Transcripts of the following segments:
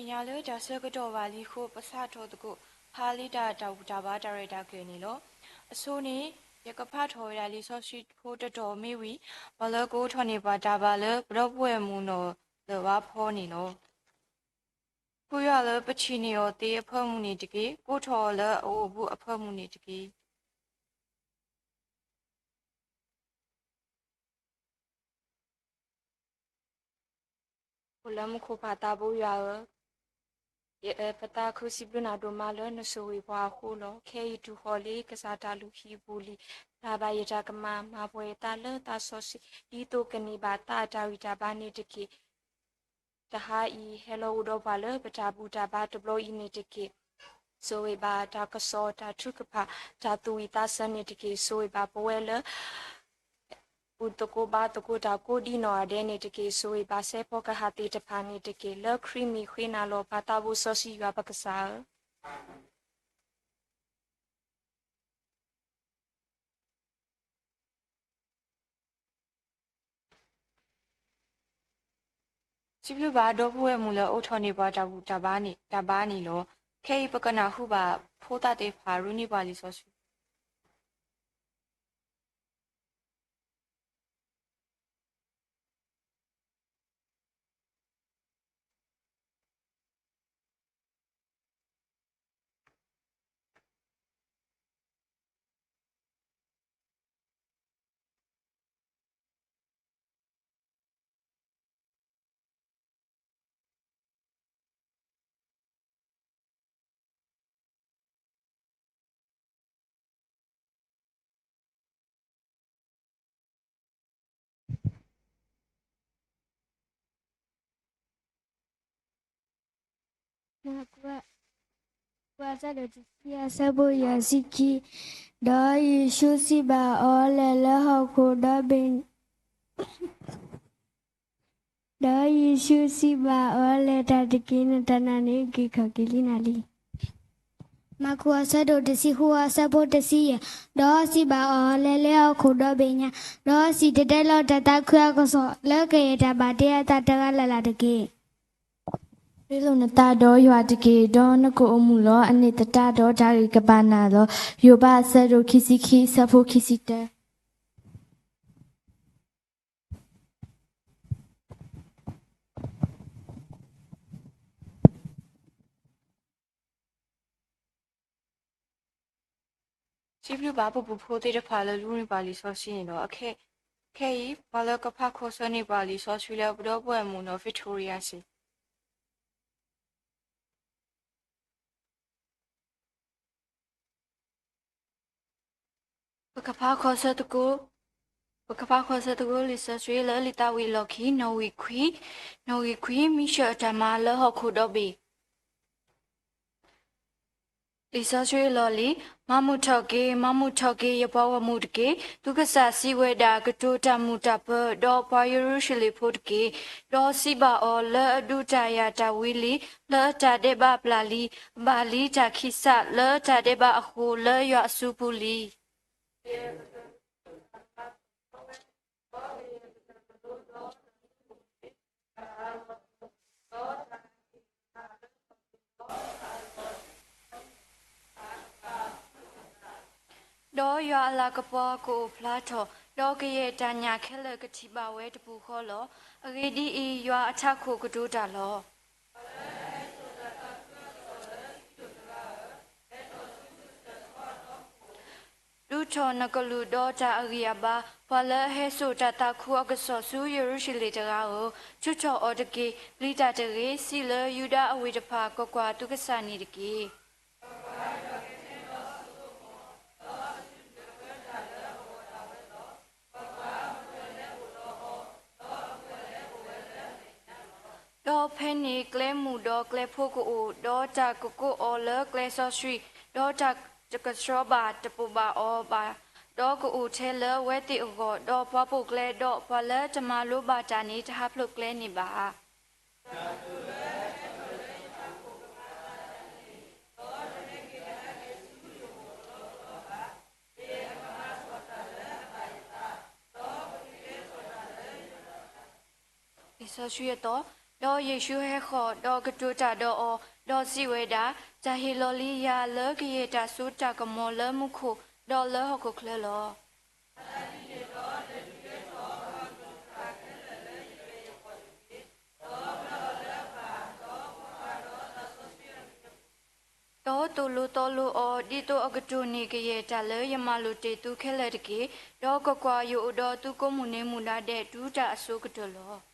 သ့ၣ်ညါလၢတၢ်ဆၢကတီၢ်ဘၣ်လံအဃိ ပစးထီၣ်သကိး ဖးလံတၢ်တၢ်ဘူၣ်တၢ်ဘါတၢ်ရဲၣ်တၢ်ကျဲၤန့ၣ်လီၤ. အဆိန့ၣ် ယကဖးထီၣ်ဝဲဒၣ်လံာ်စီဆှံဖိတတီၤမ့ၢ်ဝံၤ ပှၤလၢကအိးထီၣ်န့ၢ်ပှၤတၢ်ဘါလၢ ပဒီပုၢ်ဝဲၢ်မုၣ်နီၢ်လၢၤဘါဖီန့ၣ်လီၤ. ဖိယွၤလၢပထံၣ်န့ၢ်အီၤသ့အဖၢမုၢ်န့ၣ်တက့ၢ်. ကိးထီၣ်အီၤလၢအအိၣ်ဘူးအဖၢမုၢ်န့ၣ်တက့ၢ်. အိၣ်လၢမူခိၣ်ဖးသးဘိယွၤဧၢ, ယအဲၣ်ပသးခုစံးဘျုးနၤဒိၣ်မးလၢနဆိၣ်ဂ့ၤပှၤအဃိလီၤ. ခဲအံၤတုၤဃီၤလံ ကစၢ်တၢ်လုၢ်ဟံၣ်ပူၤလံ, တၢ်ဘၣ်ယတၢ်ကမၣ် မၤပှဲၤယသးလၢသးစီဆှံ, ဒ်သိးကန့ၢ်ဘၣ်သးအတၢ်ဂံၢ်တၢ်ဘါန့ၣ်တက့ၢ်. တဟါအံၤ ဟဲလီၤအိၣ်ဒီးပှၤလၢပတၢ်ဘူၣ်တၢ်ဘါတဘျီအံၤန့ၣ်တက့ၢ်. ဆိၣ်ဂ့ၤဘၣ်တၢ်ကစီၣ် တၢ်ထုကဖၣ် တၢ်သူၣ်ဝံၣ်သးဆၢန့ၣ်တက့ၢ်. ဆိၣ်ဂ့ၤဘၣ်ပဝဲလၢ ဘူၣ်သကိးဘါသကိးတၢ်ကိးဒံးနီၢ်ဂၤဒဲးန့ၣ်တက့ၢ်. ဆိၣ်ဂ့ၤဘၣ်စဲးဖီကဟၣ်သ့ၣ်တဖၣ်န့ၣ်တက့ၢ်. လၢခရံာ်မံၤဃ့နၤလီၤ ပၢ်သးဘိစီဆှံယွၤပကစၢ်ဧၢ. စံးဘျုးဘၣ်ဒီပုၢ်ဝဲၢ်မုၣ်လၢအိးထီၣ်န့ၢ်ပှၤတၢ်ဘူၣ်တၢ်ဘါန့ၣ်, တၢ်ဘါန့ၣ်လီၤ. ခဲအံၤပကနၢ်ဟူဘၣ်ဖိသၣ်သ့ၣ်တဖၣ် ရူန့ၢ်ပှၤလံာ်စီဆှံ. မၢ်ကူး အဆၢဒိၣ်တဆံ အဆၢဖိယဲၢ်ဆံခံ, ဒီးယ့ၣ်ၡူးစံးဘၣ်အီၤ, လဲၤလၢဟီၣ်ခိၣ်ဒီဘ့ၣ် ဒီးယ့ၣ်ၡူးစံးဘၣ်အီၤ, လဲၤတၢ်တက့ၢ်, နတၢ်နာ်န့ၣ် က့ၤခီၣ်က့ၤလံနၤလံ. မၢ်ကူး အဆၢဒိၣ်တဆံဃု အဆၢဖိတဆံယဲၢ်, ဒီးစံးဘၣ်အီၤ, လဲၤလၢဟီၣ်ခိၣ်ဒီဘ့ၣ်ညါ, ဒီးစံၣ်တဲၤတဲလီၤတၢ်သးခုအကစီၣ် လၢကယဲၢ်တၢ်ဘၣ်တ့အသးတဂၤလၢ်လၢ်တက့ၢ်. ရ့လိာ်နသးဒီးယွၤတက့ၢ်, ဒီးနကအိၣ်မုာ်လီၤ. အန့ၣ်သတးဒီးတၢ်ဂ့ၢ်ကဘၣ်နၤလီၤ. ယိၤဘး အဆၢဒိၣ်ခံဆံခံ အဆၢဖိခံဆံတၢ. စံးဘျုးဘၣ်ပပူၤဖိသ့ၣ်တဖၣ်လၢလူန့ၢ်ပှၤလံာ်စီဆှံန့ၣ်လီၤ. ခဲအံၤ ပှၤလၢကဖးခီဆၢန့ၢ်ပှၤလံာ်စီဆှံလၢပဒီပုၢ်ဝဲၢ်မုၣ်နီၢ် Victoria စ့ၢ်. ပကဖးခီဆၢသကိး, ပကဖးခီဆၢသကိးလံာ်စီဆှံလၢလံာ်သးဝံၣ်အလီၢ်ခံ နီၣ်ဂံၢ်ခွံ, နီၣ်ဂံၢ်ခွံ မံဆၢၣ်အတၢ်မၤလၢဟီၣ်ခိၣ်ဒီဘ့ၣ်. လံာ်စီဆှံအလီၢ်လံၤ, မၤမုာ်ထီၣ်က့ၤ, မၤမုာ်ထီၣ်က့ၤ ယပှၤဂီၢ်မုၢ်တက့ၢ်. သုကစၢ်စံးဝဲဒၣ်, ကတိၤတၢ်မုာ်တၢ်ပၢၤ, ဒီးပှၤယရူၤၡလ့ၣ်ဖိတက့ၢ်. ဒီးစံးဘၣ်အီၤ, လၢအဒူတၢ်ယၢ်တၢ်ဝံလံ, လၢအတၢ်ဒဲးဘးပျၢ်လံ, အဘၣ်လံတၢ်ခံးစး, လၢအတၢ်ဒဲးဘးအဃိ, လၢယွၤအစုပူၤလံ. ဒီးယွၤအလၤကပီၤကအိၣ်ဖျါထီၣ်, ဒီးကယဲၢ်တၢ်ညၣ်ခဲလၢာ်ကထံၣ်ဘၣ်ဝဲတပူၤဃီလီၤ. အဂ့ၢ်ဒ်အံၤ, ယွၤအထးခိၣ်ကတိၤတၢ်လီၤ. ဒုးထီၣ်နကလုၢ်ဒီးတၢ်အဂံၢ်အဘါ, ပှၤလၢအဟဲစိာ်တၢ်သးခုအကစီၣ်ဆူယရူၤၡလ့ၣ်တဂၤဧၢ, ထုးထီၣ်အီၤတက့ၢ်. ပျံၤတၢ်တဂ့ၤ, စံးလၢယူဒၤအဝ့ၢ်တဖၣ်, ကွၢ်ကွၢ်, သုကစၢ်န့ၣ်တက့ၢ်. ဒီးဖဲန့ၣ်ကျဲမုၢ်ဒီးကျဲဖိကအိၣ်, ဒီးတၢ်ကကိးအီၤလၢကျဲစီဆှံ, ဒီးတၢ်တကဆှီဘၣ်တပိာ်ဘၣ်အီၤဘၣ်, ဒီးကအိၣ်ထဲလၢဝဲသ့ၣ်အဂီၢ်, ဒီးပှၤပိာ်ကျဲ, ဒီးပှၤလၢတမၤလိဘၣ်တၢ်န့ၣ် တဟးဖျိးကျဲန့ၣ်ဘၣ်. လံာ်စီဆှံအသီ, ဒီးယ့ၣ်ရှူးဟဲဃီၤ, ဒီးကတိၤတၢ်ဒီးအီၤ, ဒီးစံးဝဲဒၣ်, တၢ်ဟ့ၣ်လီၤလံယၤလၢကယဲၢ်တၢ်စိတၢ်ကမီၤလၢမူခိၣ်, ဒီးလၢဟီၣ်ခိၣ်ချၢလီၤ. ဒီးသိၣ်လိသီလိအီၤ, ဒ်သိးအကတိၢ်န့ၢ်ကယဲၢ်တၢ်လၢယမၤလိာ်တ့ၢ်သုခဲလၢာ်တက့ၢ်. ဒီးကွၢ်ကွၢ်, ယအိၣ်ဒီးသုကိးမုၢ်နံၤမုၢ်နၤဒဲးတုၤတၢ်အစိၤကတၢၢ်လီၤ.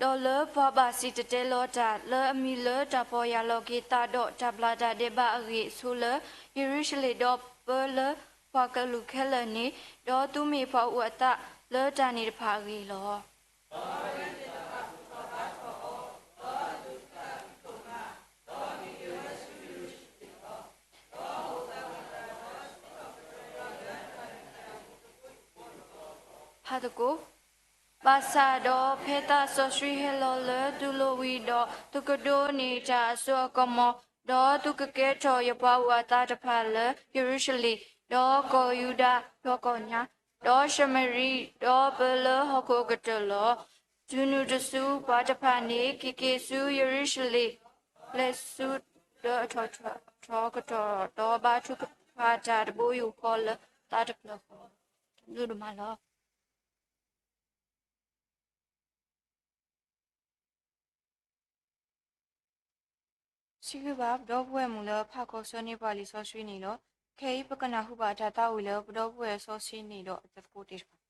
ဒီးလၢပှၤဘၣ်စံၣ်တဲၤတဲလီၤတၢ်, လၢအမံၤလၢတၢ်ပီၢ်ယၢ်လီၤက့ၤသးဒီးတၢ်ဘျၣ်တၢ်ဒဲးဘးအဂ့ၢ်အဆိလၢယရူၤၡလ့ၣ်, ဒီးပၢလၢပှၤကလုာ်ခဲလၢာ်န့ၣ်, ဒီးသုမ့ၢ်ပှၤအိၣ်အသးလၢတၢ်န့ၣ်တဖၣ်အဂ့ၢ်လီၤ. ဖးသကိး, ဘၣ်ဆၣ်ဒီးဖဲသးစီဆှံဟဲလီၤလၢသုလိၤဝံၤဒီး, သုကဒိးန့ၢ်တၢ်အစိအကမီၤ, ဒီးသုကကဲထီၣ်ယပှၤအိၣ်အသးတဖၣ်လၢယရူၤၡလ့ၣ်, ဒီးကီၢ်ယူဒၤ, ဒီးကီၢ်ညါ, ဒီးၡမရံ, ဒီးပၢလၢဟီၣ်ခိၣ်အကတၢၢ်လီၤ. တုၤနုၤတစုပှၤတဖၣ်န့ၣ် က့ၤက့ၤဆူယရူၤၡလ့ၣ်, လဲၤဆူလၢအထီထီကတီၢ်, ဒီးဘါထုကဖၣ်တၢ်တဘိယူၢ်ဃီလၢသးတဖျၢၣ်ဃီ, ဒိၣ်ဒိၣ်မးလီၤ. စံးဘျုးဘၣ်ပဒီပုၢ်ဝဲၢ်မုၣ်လၢဖးကီၢ်ဆၢန့ၢ်ပှၤလံာ်စီဆှံန့ၣ်လီၤ. ခဲအံၤပကနၢ်ဟူဘၣ်တၢ်သးဝံၣ်လၢပဒီပုၢ်ဝဲၢ်စီဆှံန့ၣ်ဒီးအတံၤသကိးသ့ၣ်တဖၣ်.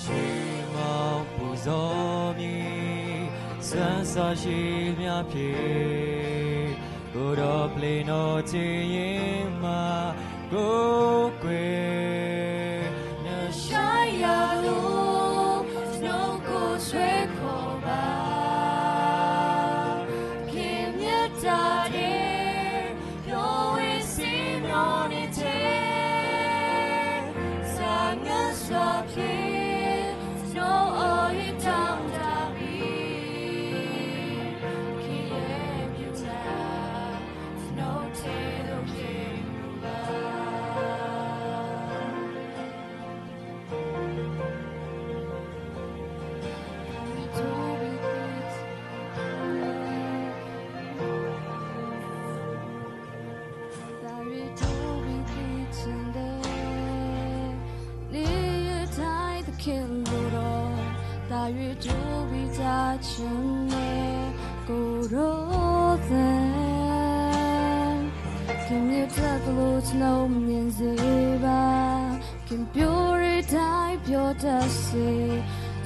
ယွၤပူၤစီမံၤ, သၢသီဆံမျးဖျၢၣ်, ကိးဒီးပျ့ၤနီၣ်ထံယ့မၤကိးကွဲၢ်, နဆါယၤလိၤ, နကိးဆွဲခိၣ်ဘၣ်, က့ၤမ့ၢ်တၢ်ဒဲး, ပျီဝဲစ့နီၣ်န့ၣ်ထဲ စၢ်ငါစွၢ်ဖျ့, နီၢ်အီၣ်ယတၢ်တၢ်ဘံ, က့ၤယဲၢ်ပျုၤတၢ်, တနီၤထဲသိးက့ၤမုာ်ဘၣ်. Thank you. က့ၤမ့ၢ်တၢ်ကလိၤ ကျွန်တော်မမြင်စေပါ, ခင်ဗျားရဲ့တိုင်းပြောတတ်စေ,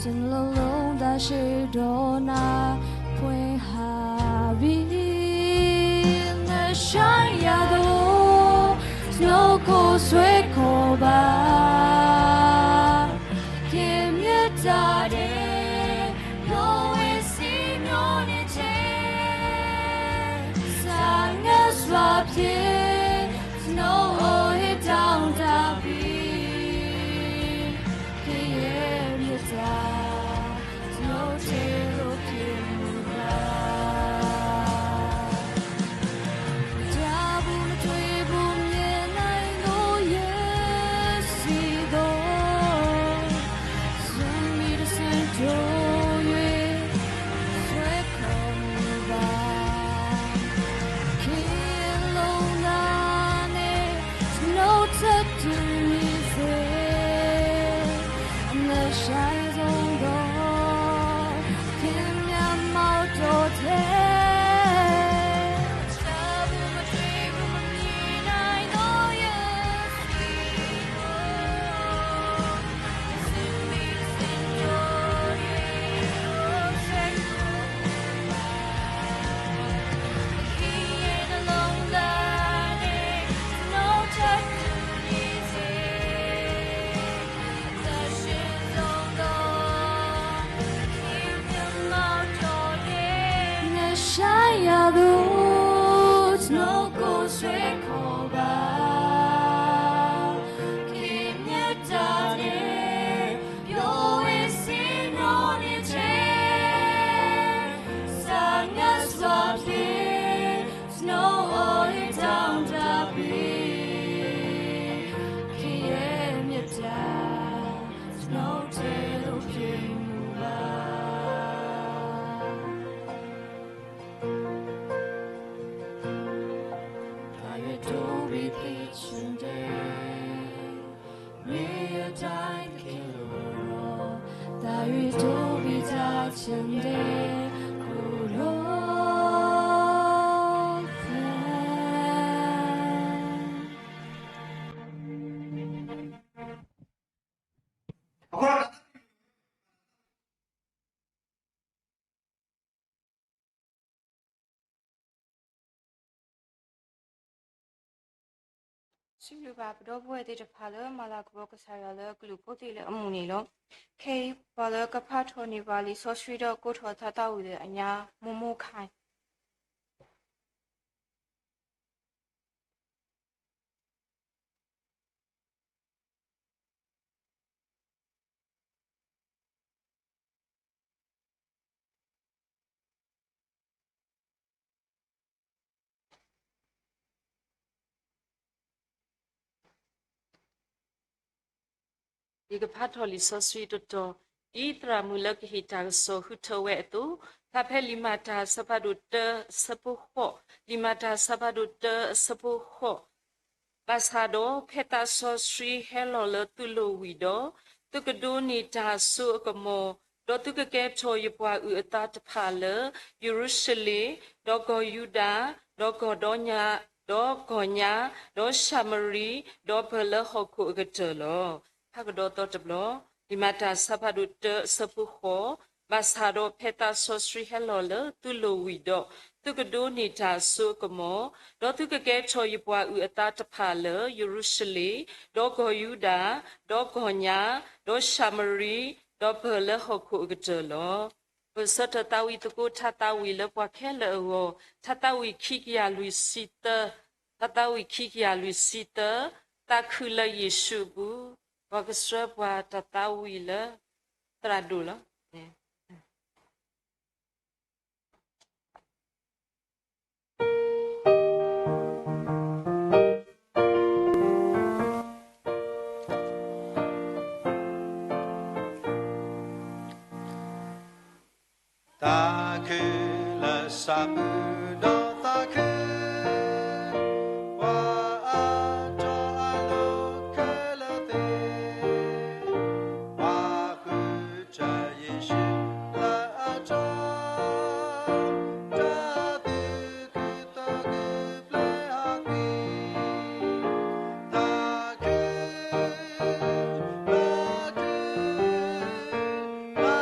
တနံၤလၢ်လၢ် သးဆၢဒီးနၤ ပှဲၤဟးဝံၤ နဆှၢယၤသရိာ် နကိးဆှဲကီးဘၣ် ကဲမ့ၢ်တၢ်ဒဲး ယွၤဝဲစံၣ်ညီၣ်န့ၣ်ထဲ စးငါစှၤဖျဲး နအိၣ်ဟ့ၣ်တၢ်တၢ်ဘံၣ် ကယဲၢ်မ့ၢ်တၢ် တနီၤတဲလိာ်က့ၤမုၢ်ဘၣ် တၢ်ပူၤမ့ၢ်တြဲၤပူၤ မ့ၢ်နၤယိယဲစံးသိး စံးမံတစံးကၠိယွၤ ဆှဲကီးမုၢ်ဘၣ် က့ၤလီၤနၤန့ၣ် တနီၤတတုၤမံၤသ့ နဆှၢယၤသရိာ် ကဲမ့ၢ်မၤတီၢ်ထဲ နဆှၢယၤသရိာ် နကိးဆှဲကီးဘၣ် က့ၤမ့ၢ်တၢ်ဒဲး ယွၤဝဲစံၣ်ညီၣ်န့ၣ်ထဲ စးငါစှၤဖျဲး တနီၤအိၣ်ဟ့ၣ်တၢ်တၢ်ဘံၣ် ကယဲၢ်မ့ၢ်တၢ် တနီၤတဲလိာ်က့ၤမုၢ်ဘၣ် သးယွၤဒိၣ်ဘျံးတၢ်ဆၢတဲာ် မ့ၢ်ယတၢ်အုၣ်က့ၤလီၤ သးယွၤဒိၣ်ဘျံးတၢ်ဆၢတဲာ် ကိးလီၤ စံးဘျုးဘၣ်ပဒီပုၢ်ဝဲၢ်သ့ၣ်တဖၣ်လၢမၤလၤကပီၤကစၢ်ယွၤလၢအကလုၢ်ဖိသ့ၣ်လၢအမုၢ်န့ၣ်လီၤ. ခဲအံၤပှၤလၢကဖးထီၣ်န့ၢ်ပှၤလံာ်စီဆှံဒီးကိးထီၣ်ထါသးဝံၣ်လၢအညါ မိၢ်မိၢ်ခါ ယကဖးထီၣ်လံာ်စီဆှံတတီၤ, ဒ်သရၣ်မုၣ်လၢကဟ့ၣ်တၢ်ကစီၣ်ဃုထၢဝဲအသိး, ဖျါဖဲလံာ်မၤတၢ်အဆၢဖးဒိၣ်တၢ အဆၢဖိဃိး, လံာ်မၤတၢ်အဆၢဖးဒိၣ်တၢ အဆၢဖိဃိး, ဘၣ်ဆၣ်ဒီးဖဲသးစီဆှံဟဲလီၤလၢသုလိၤဝံၤဒီး, သုကဒိးန့ၢ်တၢ်အစိအကမီၤ, ဒီးသုကကဲထီၣ်ယပှၤအုၣ်အသးတဖၣ်လၢ ယရူၤၡလ့ၣ်, ဒီးကီၢ်ယူဒၤ, ဒီးကီၢ်ဒီညါ, ဒီးကီၢ်ညါ, ဒီးၡၤမရံ, ဒီးပၢၢ်လၢဟီၣ်ခိၣ်အကတၢၢ်လီၤ. ဖးကဒီးသီတဘျီ, လံာ်မၤတၢ်အဆၢဖးဒိၣ်တၢ အဆၢဖိဃိး, ဘၣ်ဆၣ်ဒီးဖဲသးစီဆှံဟဲလီၤလၢသုလိၤဝံၤဒီး, သုကဒိးန့ၢ်တၢ်အစိအကမီၤ, ဒီးသုကကဲထီၣ်ယပှၤအုၣ်အသးတဖၣ်လၢ ယရူၤၡလ့ၣ်, ဒီးကီၢ်ယူဒၤ, ဒီးကီၢ်ညါ, ဒီးၡၤမရံ, ဒီးပၢၢ်လၢဟီၣ်ခိၣ်အကတၢၢ်လီၤ. ပဆၢထၢၣ်သးဝံၣ်သကိးထါသးဝံၣ်လၢပှၤခဲလၢာ်အဂီၢ်, ထါသးဝံၣ်ခံကယၤလွံၢ်ဆံသၢ, ထါသးဝံၣ်ခံကယၤလွံၢ်ဆံသၢ, သးခုလၢယ့ၣ်ၡူးအပူၤ, ပှၤကဆှၢပှၤတၢ်သးဝံၣ်လၢ သရၣ်ဒိၣ်လီၤ. သးခုလၢစၢ်ပူၤဒီးသးခု, ပှၤအါတီအါလိၤခဲလၢာ်သ့ၣ်, ပှၤဃုထၢယ့ၣ်ၡူးလၢအတီ, တၢ်သူၣ်ခုသးခုပျဲဟးကွံာ်, သးခု, သးခု, သး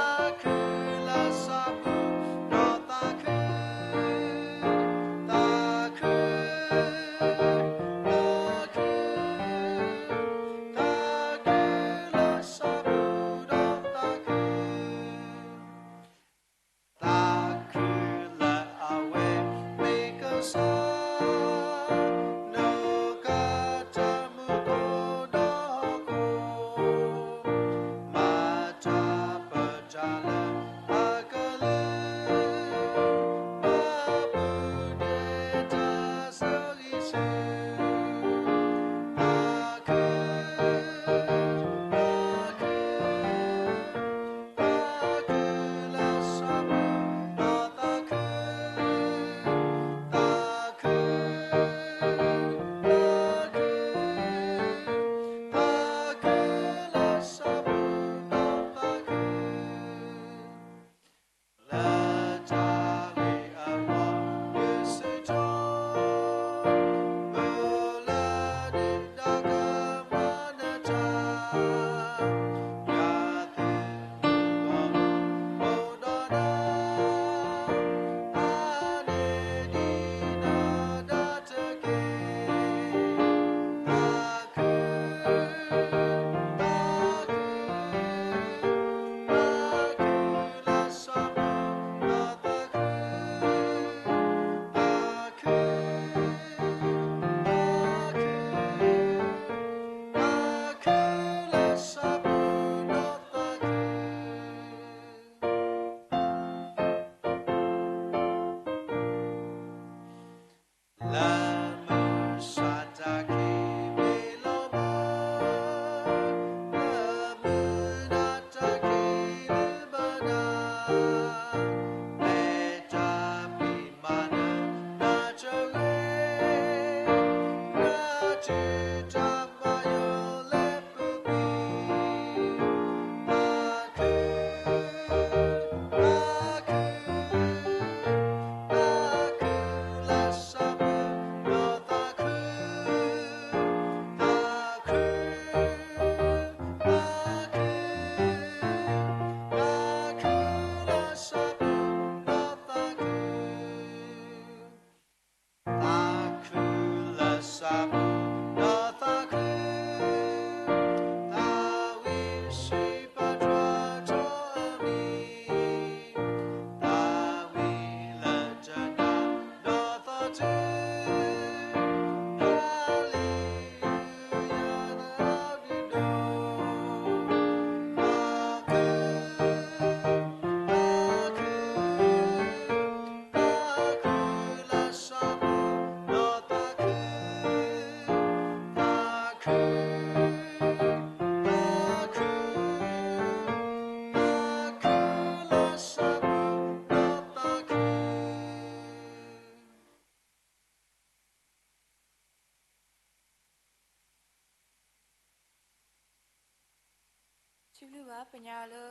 တၢ်ဘျုးဘၣ်ပညါလၢ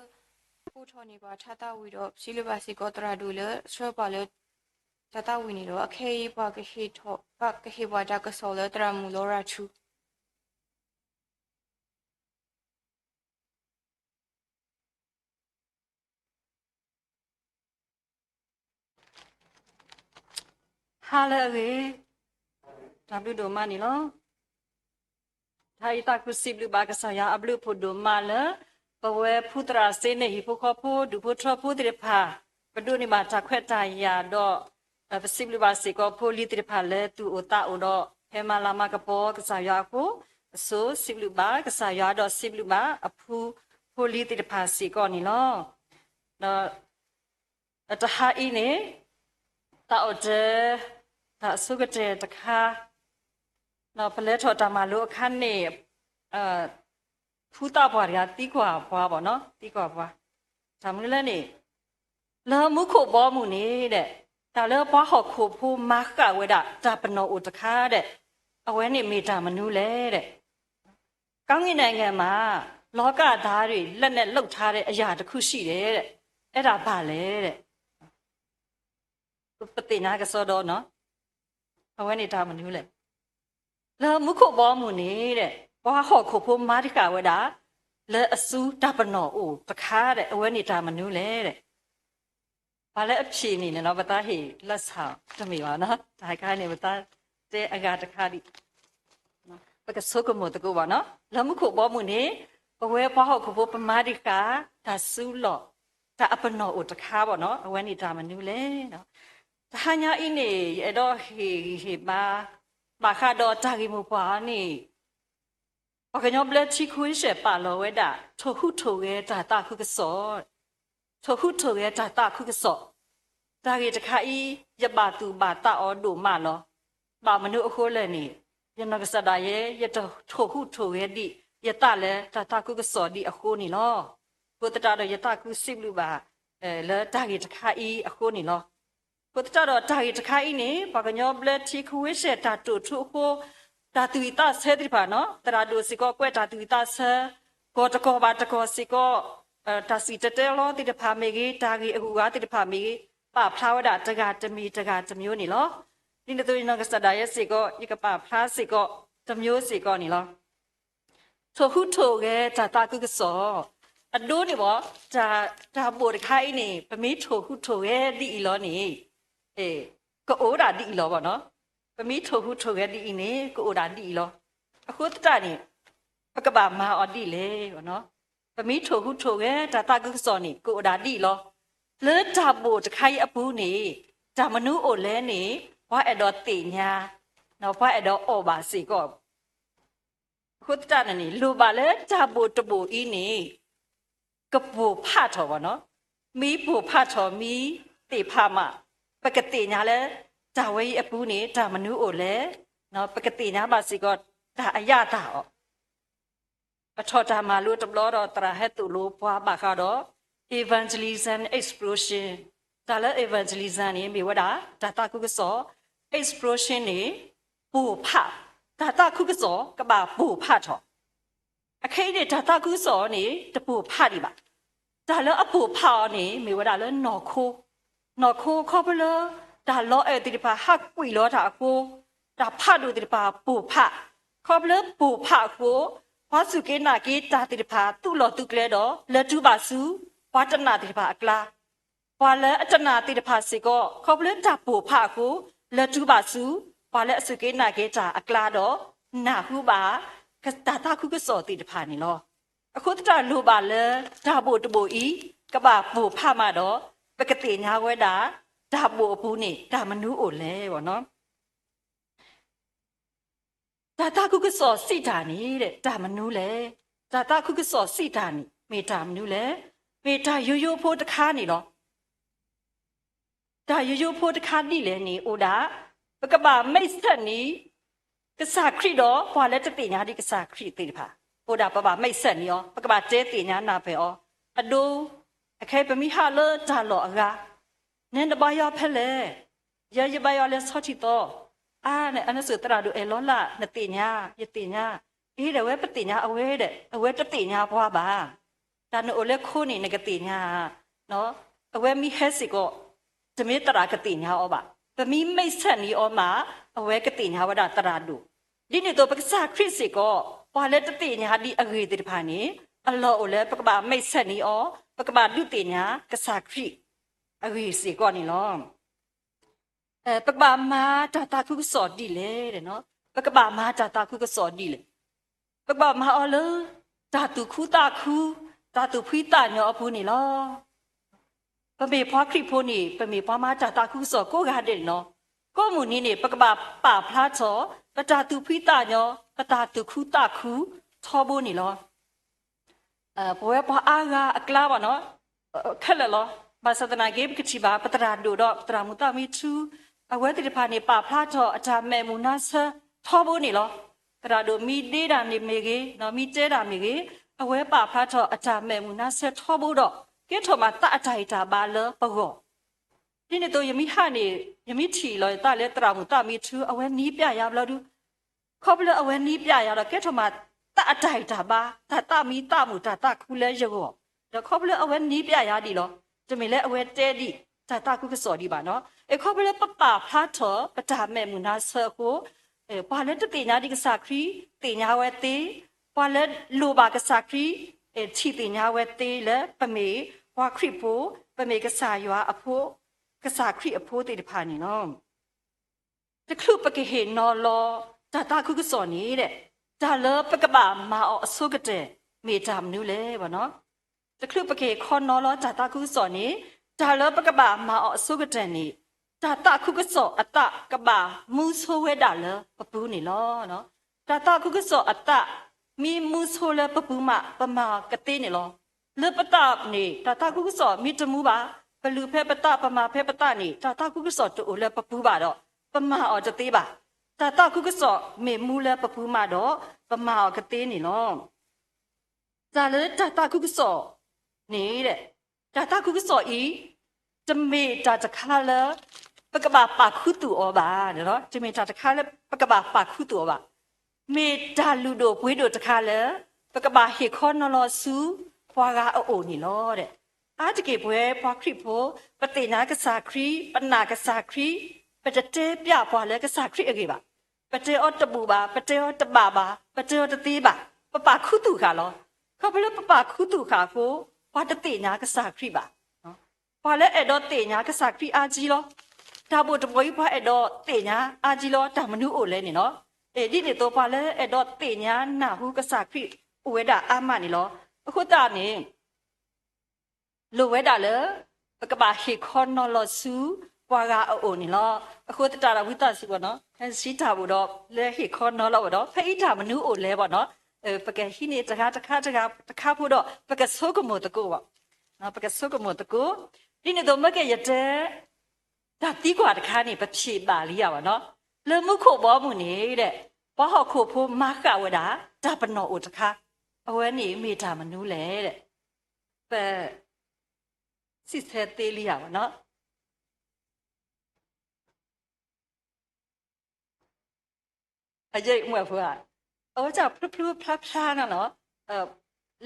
အိးထီၣ်န့ၢ်ပှၤတၢ်သးဝံၣ်ဒီး စံးဘျုးဘၣ်စ့ၢ်ကီးသရၣ်ဒိၣ်လၢဆှၢပှၤလၢ တၢ်သးဝံၣ်န့ၣ်ဒီး အခဲအံၤပှၤကဟ့ၣ်ထီၣ် ပှၤကဟ့ၣ်ပှၤတၢ်ကစီၣ်လၢသရၣ်မုၣ်လီရၤထူ ဟါလၢအဂ့ၤ, တၢ်ဘျုးဒိၣ်မးန့ၣ်လီၤ. တဟါအံၤသးခုစံးဘျုးဘၣ်ကစၢ်ယွၤအဘျုးအဖှိၣ်ဒိၣ်မးလၢ ပဝဲဖုသရၣ်စ့န့ၣ် ဟံၣ်ဖိဃီဖိ ဒူၣ်ဖိထၢဖိသ့ၣ်တဖၣ် ပဒိးန့ၢ်ဘၣ်တၢ်ခွဲးတၢ်ယာ်ဒီး ပစံးဘျုးဘၣ်စ့ၢ်ကီးဖိလံၤသ့ၣ်တဖၣ်လၢသူၣ်အိၣ်သးအိၣ်ဒီး ဟဲမၤလၤမၤကပီၤကစၢ်ယွၤအဃိ, အဆိစံးဘျုးဘၣ်ကစၢ်ယွၤဒီးစံးဘျုးဘၣ်အဖု ဖိလံၤသ့ၣ်တဖၣ်စ့ၢ်ကီးန့ၣ်လီၤ. ဒီး တဟါအံၤန့ၣ် သးအိၣ်တၢ် တၢ်အဆိကတၢၢ်တခါ ဒီးပလဲၤထီၣ်တၢ်မၤလိအခါန့ၣ် ဖုသးပှၢ်တဂၤသံကွၢ်ပှၤဘၣ်နီၤ, သံကွၢ်ပှၤ တၢ်မနုၤလဲၣ်န့ၣ် လၢမူခိၣ်ဘီမုၢ်န့ၣ်ဒီး တၢ်လၢပှၤဟီၣ်ခိၣ်ဖိမၤဃာ်ဝဲဒၣ်တၢ်ပနီၣ်အိၣ်တခါဒီး အဝဲန့ၣ်မ့ၢ်တၢ်မနုၤလဲၣ်ဒီး ကောင်းကင်နိုင်ငံမှာ လောကသားတွေ လက်နဲ့လုပ်ထားတဲ့ အရာတစ်ခုရှိတယ်တဲ့။ အဲ့ဒါဘာလဲတဲ့။ ပသ့ၣ်ညါကစီဒီနီၤ, အဝဲန့ၣ်တၢ်မနုၤလဲၣ်. လၢမူခိၣ်ဘီမုၢ်န့ၣ်ဒီး ပှၤဟီၣ်ခိၣ်ဖိမၤတဃာ်ဝဲဒၣ် လၢအစုတၢ်ပနီၣ်အိၣ်တခါဒီး အဝဲန့ၣ်တၢ်မနုၤလဲၣ်ဒီး ပှၤလၢအဖြေန့ၣ်န့ၣ်လီၤ ပသးဟ့ၣ်လၢဆၣ်တမ့ၢ်ဘၣ်နီၤ, တၢ်ခါန့ၣ် ပသးတဲအဂၤတခါဒံး ပကဆိကမိၣ်သကိးဘၣ်နီၤ, လၢမူခိၣ်ဘီမုၢ်န့ၣ် ပဝဲပှၤဟီၣ်ခိၣ်ဖိပမၤတဃာ် တၢ်စုလီၢ် တၢ်အပနီၣ်အိၣ်တခါဘၣ်နီၤ, အဝဲန့ၣ်တၢ်မနုၤလဲၣ်. တဟါညါအံၤန့ၣ် ယအဲၣ်ဒိးဟ့ၣ်ဂံၢ်ဟ့ၣ်ဘါ ဘၣ်ဃးဒီးတၢ်ဂ့ၢ်မိၢ်ပှၢ်အံၤန့ၣ် ပှၤကညီဘျၢထံခဝ့ၡၢၣ်ပာ်လီၤဝဲဒၣ် ထိၣ်ဟူးထိၣ်ဂဲၤတၢ်သးခုကစီၣ်, ထိၣ်ဟူးထိၣ်ဂဲၤတၢ်သးခုကစီၣ်, တၢ်ဂ့ၢ်တခါအံၤ ယဘၣ်သူၣ်ဘၣ်သးအီၤဒိၣ်မးလီၤ. ဘၣ်မနုၤအဃိလဲၣ်န့ၣ် ယနီၢ်ကစၢ်ဒၣ်ယဲ ယတထိၣ်ဟူးထိၣ်ဂဲၤဒံး ယသးလၢတၢ်သးခုကစီၣ်ဒံးအဃိန့ၣ်လီၤ. အဃိသတးဒီးယသးခုစံးဘျုးဘၣ် လၢတၢ်ဂ့ၢ်တခါအံၤအဃိန့ၣ်လီၤ. အဃိသတးဒီးတၢ်ဂ့ၢ်တခါအံၤန့ၣ် ပှၤကညီဘျၢထံခဝ့ၡၢၣ်တၢ်တိာ်ထူအဃိ တၢ်သူၣ်ဝံၣ်သးဆၢသ့ၣ်တဖၣ်နီၤ, သရၣ်ဒိၣ်စ့ၢ်ကီးကွဲးတၢ်သူၣ်ဝံၣ်သးဆၢ, ကီၢ်တကီၢ်ဘၣ်တကီၢ်စ့ၢ်ကီး တၢ်စံၣ်တဲၤတဲလီၤသ့ၣ်တဖၣ်မ့ၢ်ဂ့ၤ, တၢ်ဂ့ၢ်အဂုၤအဂၤသ့ၣ်တဖၣ်မ့ၢ်ဂ့ၤ, ပာ်ဖျါဝဲဒၣ်တဂၤတမံၤတဂၤတမျိုးန့ၣ်လီၤ. ဒ်န့ၣ်အသိးယနီၢ်ကစၢ်ဒၣ်ယဲစ့ၢ်ကီး ယကပာ်ဖျါစ့ၢ်ကီးတမျိုးစ့ၢ်ကီးန့ၣ်လီၤ. ထိၣ်ဟူးထိၣ်ဂဲၤတၢ်သးခုကစီၣ်, အဒိန့ၣ်ဘၣ် တၢ်ဘိၣ်တခါအံၤန့ၣ် ပမ့ၢ်ထိၣ်ဟူးထိၣ်ဂဲၤဒ်အံၤလီၤန့ၣ် ကအိၣ်ဒၣ်ဒ်အံၤလီၤဘၣ်နီၤ. ပမ့ၢ်ထိၣ်ဟူးထိၣ်ဂဲၤဒ်အံၤန့ၣ် ကအိၣ်ဒၣ်ဒ်အံၤလီၤ. အဃိသတးန့ၣ် ပကဘၣ်မၤအီၤဒ်လဲၣ်. ပမ့ၢ်ထိၣ်ဟူးထိၣ်ဂဲၤတၢ်သးခုကစီၣ်န့ၣ် ကအိၣ်ဒၣ်ဒ်အံၤလီၤ. လၢတၢ်ဘိၣ်တခါအံၤအပူၤန့ၣ် တၢ်မနုၤအိၣ်လဲၣ်န့ၣ် ပှၤအဲၣ်ဒိးသ့ၣ်ညါ, ပှၤအဲၣ်ဒိးအီၣ်ဘၣ်စ့ၢ်ကီး အဃိသတးန့ၣ်န့ၣ် လိၣ်ဘၣ်လၢတၢ်ဘိၣ်တဘိၣ်အံၤန့ၣ် ကပိၢ်ဖးထီၣ်ဘၣ်နီၤ. မ့ၢ်ပိၢ်ဖးထီၣ် မ့ၢ်သ့ၣ်ဖးမး ပကသ့ၣ်ညါလၢ တၢ်ဝဲအံၤအပူၤန့ၣ် တၢ်မနုၤအိၣ်လဲၣ်, ပကသ့ၣ်ညါဘၣ်စ့ၢ်ကီး တၢ်အယၣ်သၢ်အီၤ ပထီၣ်တၢ်မၤလိတဘျီဒီး သရၣ်ဟဲသိၣ်လိပှၤဘၣ်ဃးဒီး evangelism explosion, တၢ်လၢ evangelism န့ၣ် မ့ၢ်ဝဲဒၣ် တၢ်သးခုကစီၣ်, explosion န့ၣ် ပိၢ်ဖး, တၢ်သးခုကစီၣ် ကဘၣ်ပိၢ်ဖးထီၣ်. အခဲအံၤန့ၣ် တၢ်သးခုကစီၣ်န့ၣ် တပိၢ်ဖးဒံးဘၣ်. တၢ်လၢအပိၢ်ဖးအီၤန့ၣ် မ့ၢ်ဝဲဒၣ်လၢနီၢ်ခိ, နီၢ်ခိခီဖျိလၢ တၢ်လီၤအဲၣ်သ့ၣ်တဖၣ်ဟးကွံာ်လီၤတၢ်အဃိ, တၢ်ဖးဒိၣ်သ့ၣ်တဖၣ်ပိၢ်ဖး, ခီဖျိပိၢ်ဖးအဃိ, ပှၤစူၢ်က့ၤနာ်က့ၤတၢ်သ့ၣ်တဖၣ် သူၣ်လီၤသုးကျဲဒီး လဲၤတုၤဘၣ်ဆူ ပှၤတနာ်သ့ၣ်တဖၣ်အကျါ ပှၤလၢအတနာ်သ့ၣ်တဖၣ်စ့ၢ်ကီး ခီဖျိတၢ်ပိၢ်ဖးအဃိ လဲၤတုၤဘၣ်ဆူ ပှၤလၢအစူၢ်က့ၤနာ်က့ၤတၢ်အကျါဒီး နၢ်ဟူဘၣ် တၢ်သးခုကစီၣ်သ့ၣ်တဖၣ်န့ၣ်လီၤ. အဃိသတးလိၣ်ဘၣ်လၢ တၢ်ဘိၣ်တဘိၣ်အံၤ ကဘၣ်ပိၢ်ဖးမးဒီး ပကသ့ၣ်ညါဝဲဒၣ် တၢ်ဘိၣ်အပူၤန့ၣ် တၢ်မနုၤအိၣ်လဲၣ်ဘၣ်နီၤ. တၢ်သးခုကစီၣ်စံးတၢ်န့ၣ် တၢ်မနုၤလဲၣ်. တၢ်သးခုကစီၣ်စံးတၢ်န့ၣ် မ့ၢ်တၢ်မနုၤလဲၣ်. မ့ၢ်တၢ်ယိယိဖိတခါန့ၣ်လီၤ. တၢ်ယိယိဖိတခါဒ်လဲၣ်န့ၣ် အိၣ်ဒၣ် ပကဘၣ်မဲးဆၢၣ်န့ၢ် ကစၢ်ခရံာ်ဒီး ပှၤလၢတသ့ၣ်ညါဒံးကစၢ်ခရံာ်သ့ၣ်တဖၣ်, အိၣ်ဒၣ်ပဘၣ်မဲးဆၢၣ်န့ၢ်အီၤ, ပကဘၣ်တဲသ့ၣ်ညါနၢ်ပၢၢ်အီၤ, အဒိ, အခဲအံၤပမ့ၢ်ဟးလၢတၢ်လီၢ်အဂၤ, နဲနဘါယွၤဖဲလဲၣ်, ယဲယဘါယွၤလၢဆီထံသီ, အါန့ၣ် အန့ၣ်စ့ၢ်သရၣ်ဒိၣ်အဲၣ်လီၤလၢ်, နသ့ၣ်ညါ, ယသ့ၣ်ညါ, အ့ဒီးဝဲပသ့ၣ်ညါအဝဲဒီး အဝဲတသ့ၣ်ညါပှၤဘၣ်. တၢ်နအိၣ်လၢခိန့ၣ် နကသ့ၣ်ညါ, အဝဲမ့ၢ်ဟဲစ့ၢ်ကီး တမ့ၢ်သရၣ်ကသ့ၣ်ညါအီၤဘၣ်. ပမ့ၢ်မဲးဆဲးနံၤအီၤမး အဝဲကသ့ၣ်ညါဝဲဒၣ်သရၣ်ဒိၣ်. ဒ်န့ၣ်အသိး ပကစၢ်ခရံာ်စ့ၢ်ကီး ပှၤလၢတသ့ၣ်ညါဒံးအဂ့ၢ်သ့ၣ်တဖၣ်န့ၣ် အလီၢ်အိၣ်လၢပကဘၣ်မဲးဆဲးနံၤအီၤ, ပကဘၣ်ဒုးသ့ၣ်ညါကစၢ်ခရံာ်အဂ့ၢ်စ့ၢ်ကီးန့ၣ်လီၤ. ပကဘၣ်မၤတၢ်သးခုကစီၣ်ဒ်လဲၣ်, ပကဘၣ်မၤတၢ်သးခုကစီၣ်ဒ်လဲၣ်. ပကဘၣ်မၤအီၤလၢ တၢ်သူၣ်ခုသးခု, တၢ်သူၣ်ဖှံသးညီအပူၤန့ၣ်လီၤ. ပမ့ၢ်ပှၤခရံာ်ဖိန့ၣ် ပမ့ၢ်ပှၤမၤတၢ်သးခုကစီၣ်ကိးဂၤဒဲးန့ၣ်လီၤ. ကိးမုၢ်နံၤန့ၣ် ပကဘၣ်ပာ်ဖျါထီၣ် ပတၢ်သူၣ်ဖှံသးညီ, ပတၢ်သူၣ်ခုသးခုထီဘိန့ၣ်လီၤ. ပဝဲပှၤအါဂၤအကျါဘၣ်နီၤ, ခဲလၢာ်လီၤ. ဘၣ်ဆၣ်သနာ်က့ ပကထံၣ်ဘၣ် ပသရၣ်ဒိၣ်ဒီးပသရၣ်မုၣ်သးမံထူ အဝဲသ့ၣ်တဖၣ်န့ၣ် ပာ်ဖျါထီၣ်အတၢ်မဲာ်မုာ်နါဆၢထီဘိန့ၣ်လီၤ. သရၣ်ဒိၣ်မ့ၢ်ဒ့တၢ်န့ၣ်မ့ၢ်ဂ့ၤ, မ့ၢ်တဲတၢ်မ့ၢ်ဂ့ၤ, အဝဲပာ်ဖျါထီၣ်အတၢ်မဲာ်မုာ်နါဆၢထီဘိဒီး ကဲထီၣ်မးသးအတၢ်ဂံၢ်တၢ်ဘါလၢပဂီၢ် ဒ်န့ၣ်အသိး ယမ့ၢ်ဟးန့ၣ် ယမ့ၢ်ထံၣ်လီၤယသးလၢသရၣ်မုၣ်သးမံထူ အဝဲနံၤပျဲယၤဘျီဒုး, ခီဖျိလၢအဝဲနံၤပျဲယၤဒီး ကဲထီၣ်မးသးအတၢ်ဂံၢ်တၢ်ဘါ, တၢ်သးမံသးမုာ်တၢ်သးခုလၢယဂီၢ်, ဒီးခီဖျိလၢအဝဲနံၤပျဲယၤဒ်လီၤ. တမ့ၢ်လၢအဝဲတဲဒံး တၢ်သးခုကစီၣ်ဒံးဘၣ်နီၤ. အခီဖျိလၢပပာ်ဖျါထီၣ် ပတၢ်မဲာ်မုာ်နါဆၢအဃိ ပှၤလၢတသ့ၣ်ညါဒံးကစၢ်ခရံာ် သ့ၣ်ညါဝဲသ့, ပှၤလၢလိၣ်ဘၣ်ကစၢ်ခရံာ် ထံၣ်သ့ၣ်ညါဝဲသ့လၢ ပမ့ၢ်ပှၤခရံာ်ဖိ, ပမ့ၢ်ကစၢ်ယွၤအဖိ, ကစၢ်ခရံာ်အဖိသ့ၣ်တဖၣ်န့ၣ်လီၤ. တချုးပကဟ့ၣ်နီၤလီၤ တၢ်သးခုကစီၣ်န့ၣ်ဒီး တၢ်လၢပကဘၣ်မၤအီၤအဆိကတၢၢ် မ့ၢ်တၢ်မနုၤလဲၣ်ဘၣ်နီၤ. တချုးပကဟ့ၣ်ခီနီၤလီၤတၢ်သးခုကစီၣ်န့ၣ် တၢ်လၢပကဘၣ်မၤအီၤအဆိကတၢၢ်န့ၣ် တၢ်သးခုကစီၣ်အသးကဘၣ်မူဆိဝဲဒၣ်လၢပပူၤန့ၣ်လီၤ. တၢ်သးခုကစီၣ်အသး မ့ၢ်မူဆိလၢပပူၤမး ပမၤအီၤကသ့န့ၣ်လီၤ. လၢပသးန့ၣ် တၢ်သးခုကစီၣ်မ့ၢ်တမူဘၣ်, ပလူၤဖဲပသး ပမၤဖဲပသးန့ၣ် တၢ်သးခုကစီၣ်တအိၣ်လၢပပူၤဘၣ်ဒီး ပမၤအီၤတသ့ဘၣ်. တၢ်သးခုကစီၣ်မ့ၢ်မူလၢပပူၤမးဒီး ပမၤအီၤကသ့န့ၣ်လီၤ. တၢ်လၢတၢ်သးခုကစီၣ်န့ၣ် တၢ်သးခုကစီၣ်အံၤ တမ့ၢ်တၢ်တခါလၢ ပကဘၣ်ပာ်ခူသူၣ်အီၤဘၣ်, တမ့ၢ်တၢ်တခါလၢပကဘၣ်ပာ်ခူသူၣ်အီၤဘၣ်. မ့ၢ်တၢ်လုၢ်ဒိၣ်ပှ့ၤဒိၣ်တခါလၢ ပကဘၣ်ဟ့ၣ်ခီနီၤလီၤဆူပှၤဂၤအအိၣ်န့ၣ်လီၤ. အါတက့ၢ်ပဝဲပှၤခရံာ်ဖိ ပသ့ၣ်ညါကစၢ်ခရံာ်, ပနာ်ကစၢ်ခရံာ်, ပတတဲပျဲပှၤလၢကစၢ်ခရံာ်အဂ့ၢ်ဘၣ်. ပတဲအီၤတဘူၣ်ဘၣ်, ပတဲအီၤတဘၣ်ဘၣ်, ပတဲအီၤတသ့ဘၣ်, ပပာ်ခူသူၣ်ဃာ်လီၤ. ခီဖျိလၢပပာ်ခူသူၣ်ဃာ်အဃိ ပှၤတသ့ၣ်ညါကစၢ်ခရံာ်ဘၣ်. ပှၤလၢအဲၣ်ဒိးသ့ၣ်ညါကစၢ်ခရံာ်အါကံလီၤ. တၢ်ဘိၣ်တဘိၣ်အံၤ ပှၤအဲၣ်ဒိးသ့ၣ်ညါအါကံလီၤ တၢ်မနုၤအိၣ်လဲၣ်န့ၣ်လီၤ. ဒ်န့ၣ်အသိး ပှၤလၢအဲၣ်ဒိးသ့ၣ်ညါနၢ်ဟူကစၢ်ခရံာ်အိၣ်ဝဲဒၣ်အါမးန့ၣ်လီၤ. အဃိသတးန့ၣ် လိၣ်ဝဲဒၣ်လၢ ပကဘၣ်ဟ့ၣ်ခီနီၤလီၤဆူ ပှၤဂၤအအိၣ်န့ၣ်လီၤ. အဃိသတးဒီးဝံသးစူၤဘၣ်နီၤ ဖဲစံးတၢ်ဘိၣ်ဒီးလၢဟ့ၣ်ခီနီၤလီၤဘၣ်ဒီး ဖဲအံၤတၢ်မနုၤအိၣ်လဲၣ်ဘၣ်နီၤ. ပကဟံးန့ၢ်တဂၤတခါတဂၤတခါဖိဒီး ပကဆိကမိၣ်သကိးဘၣ်. ပကဆိကမိၣ်သကိး. ဒ်န့ၣ်အသိးမ့ၢ်ကယတဲ တၢ်သံကွၢ်တခါန့ၣ် ပဖျ့ၣ်ဘၣ်လံဧါဘၣ်နီၤ. လၢမူခိၣ်ဘီမုၢ်န့ၣ်ဒီး ပှၤဟီၣ်ခိၣ်ဖိမၤဃာ်ဝဲဒၣ် တၢ်ပနီၣ်အိၣ်တခါ, အဝဲန့ၣ်မ့ၢ်တၢ်မနုၤလဲၣ်ဒီး ပစံးဆၢသ့လံဧါဘၣ်နီၤ. အယဲၢ်မုၢ်အဖိဧါ, အဝဲဒၣ်ဖျိဖျိဖျါဖျါနီၤနီၤ,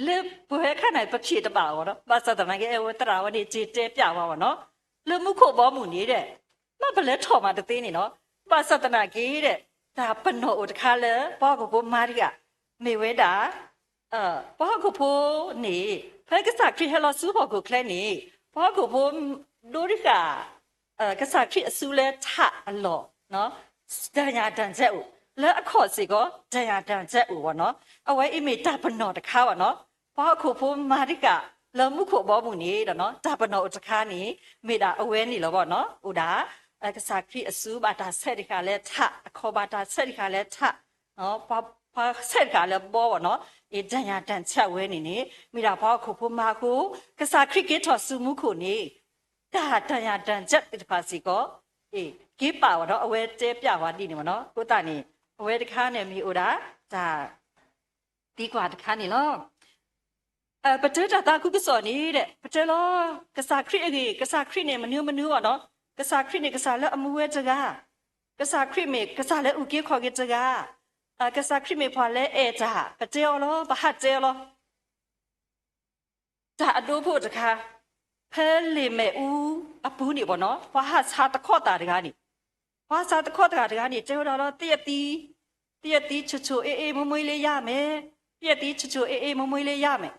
လၢပဝဲခါန့ၣ် ပဖျ့ၣ်တဘၣ်အီၤဘၣ်နီၤ, ဘၣ်ဆၣ်သနာ်က့ အဝဲသရၣ်ဝဲန့ၣ် က့ၤတဲပျဲဝဲဘၣ်နီၤ, လၢမူခိၣ်ဘီမုၢ်န့ၣ်ဒီး မ့ၢ်ပလဲၤထီၣ်မးတသ့န့ၣ်နီၤ, ဘၣ်ဆၣ်သနာ်က့ဒီး တၢ်ပနီၣ်အိၣ်တခါလၢ ပှၤဟီၣ်ခိၣ်ဖိမၤတဂၤ မ့ၢ်ဝဲဒၣ် ပှၤဟီၣ်ခိၣ်ဖိန့ၣ် ဖဲကစၢ်ခရံာ်ဟဲလီၤဆူဟီၣ်ခိၣ်ချၢန့ၣ် ပှၤဟီၣ်ခိၣ်ဖိဒိတဂၤ ကစၢ်ခရံာ်အစုလၢထးအလီၢ် တၢ်ညၣ်တၢ်စဲးအိၣ်, လၢအခီၣ်စ့ၢ်ကီး တၢ်ညၣ်တၢ်စဲးအိၣ်ဘၣ်နီၤ, အဝဲအံၤမ့ၢ်တၢ်ပနီၣ်တခါဘၣ်နီၤ, ပှၤဟီၣ်ခိၣ်ဖိမၤတဂၤ လၢမူခိၣ်ဘီမုၢ်န့ၣ်ဒီး တၢ်ပနီၣ်အိၣ်တခါန့ၣ် မ့ၢ်ဒၣ်အဝဲန့ၣ်လီၤဘၣ်နီၤ, အိၣ်ဒၣ် ကစၢ်ခရံာ်အစုဘၣ်တၢ်ဆဲးတဃာ်လၢထး, အခီၣ်ဘၣ်တၢ်ဆဲးတဃာ်လၢထး ပှၤဆဲးတဃာ်လၢဘီဘၣ်နီၤ, အတၢ်ညၣ်တၢ်စဲးဝဲန့ၣ်န့ၣ် မ့ၢ်ဒၣ်ပှၤဟီၣ်ခိၣ်ဖိမၤအဃိ, ကစၢ်ခရံာ်က့ၤထီၣ်ဆူမူခိၣ်န့ၣ် တၢ်တၢ်ညၣ်တၢ်စဲးသ့ၣ်တဖၣ်စ့ၢ်ကီး က့ၤပာ်ဝဲဒီး အဝဲတဲပျဲဝဲဒ်န့ၣ်ဘၣ်နီၤ, အဃိသတးန့ၣ် အဝဲတခါန့ၣ်မ့ၢ်အိၣ်ဒၣ် တၢ် သံကွၢ်တခါန့ၣ်လီၤ. ပတဲတၢ်သးခုကစီၣ်န့ၣ်ဒီး ပတဲလီၤ ကစၢ်ခရံာ်အဂ့ၢ်, ကစၢ်ခရံာ်န့ၣ်မနုၤမနုၤဘၣ်နီၤ, ကစၢ်ခရံာ်န့ၣ်ကစၢ်လၢအမူဝဲတဂၤ, ကစၢ်ခရံာ်မ့ၢ်ကစၢ်လၢအအုၣ်က့ၤခီၣ်က့ၤတဂၤ, ကစၢ်ခရံာ်မ့ၢ်ပှၤလၢအဲၣ်တၢ်, ပတဲအီၤလီၤ, ပဟးတဲအီၤလီၤ. တၢ်အဒိဖိတခါ, ဖဲလ့ၣ်မဲာ်အူအပူၤန့ၣ်ဘၣ်နီၤ, ပှၤဟးဆါတခီၣ်သးတဂၤန့ၣ်, ပှၤဟးဆါတခီၣ်သးတဂၤန့ၣ် တဲဝဲဒၣ်လီၤ, သ့ၣ်အသံ, သ့ၣ်အသံဆိဆိအ့အ့မိၢ်မိၢ်လၢယၤမဲာ်, သ့ၣ်အသံဆိဆိအ့အ့မိၢ်မိၢ်လၢယၤမဲာ်,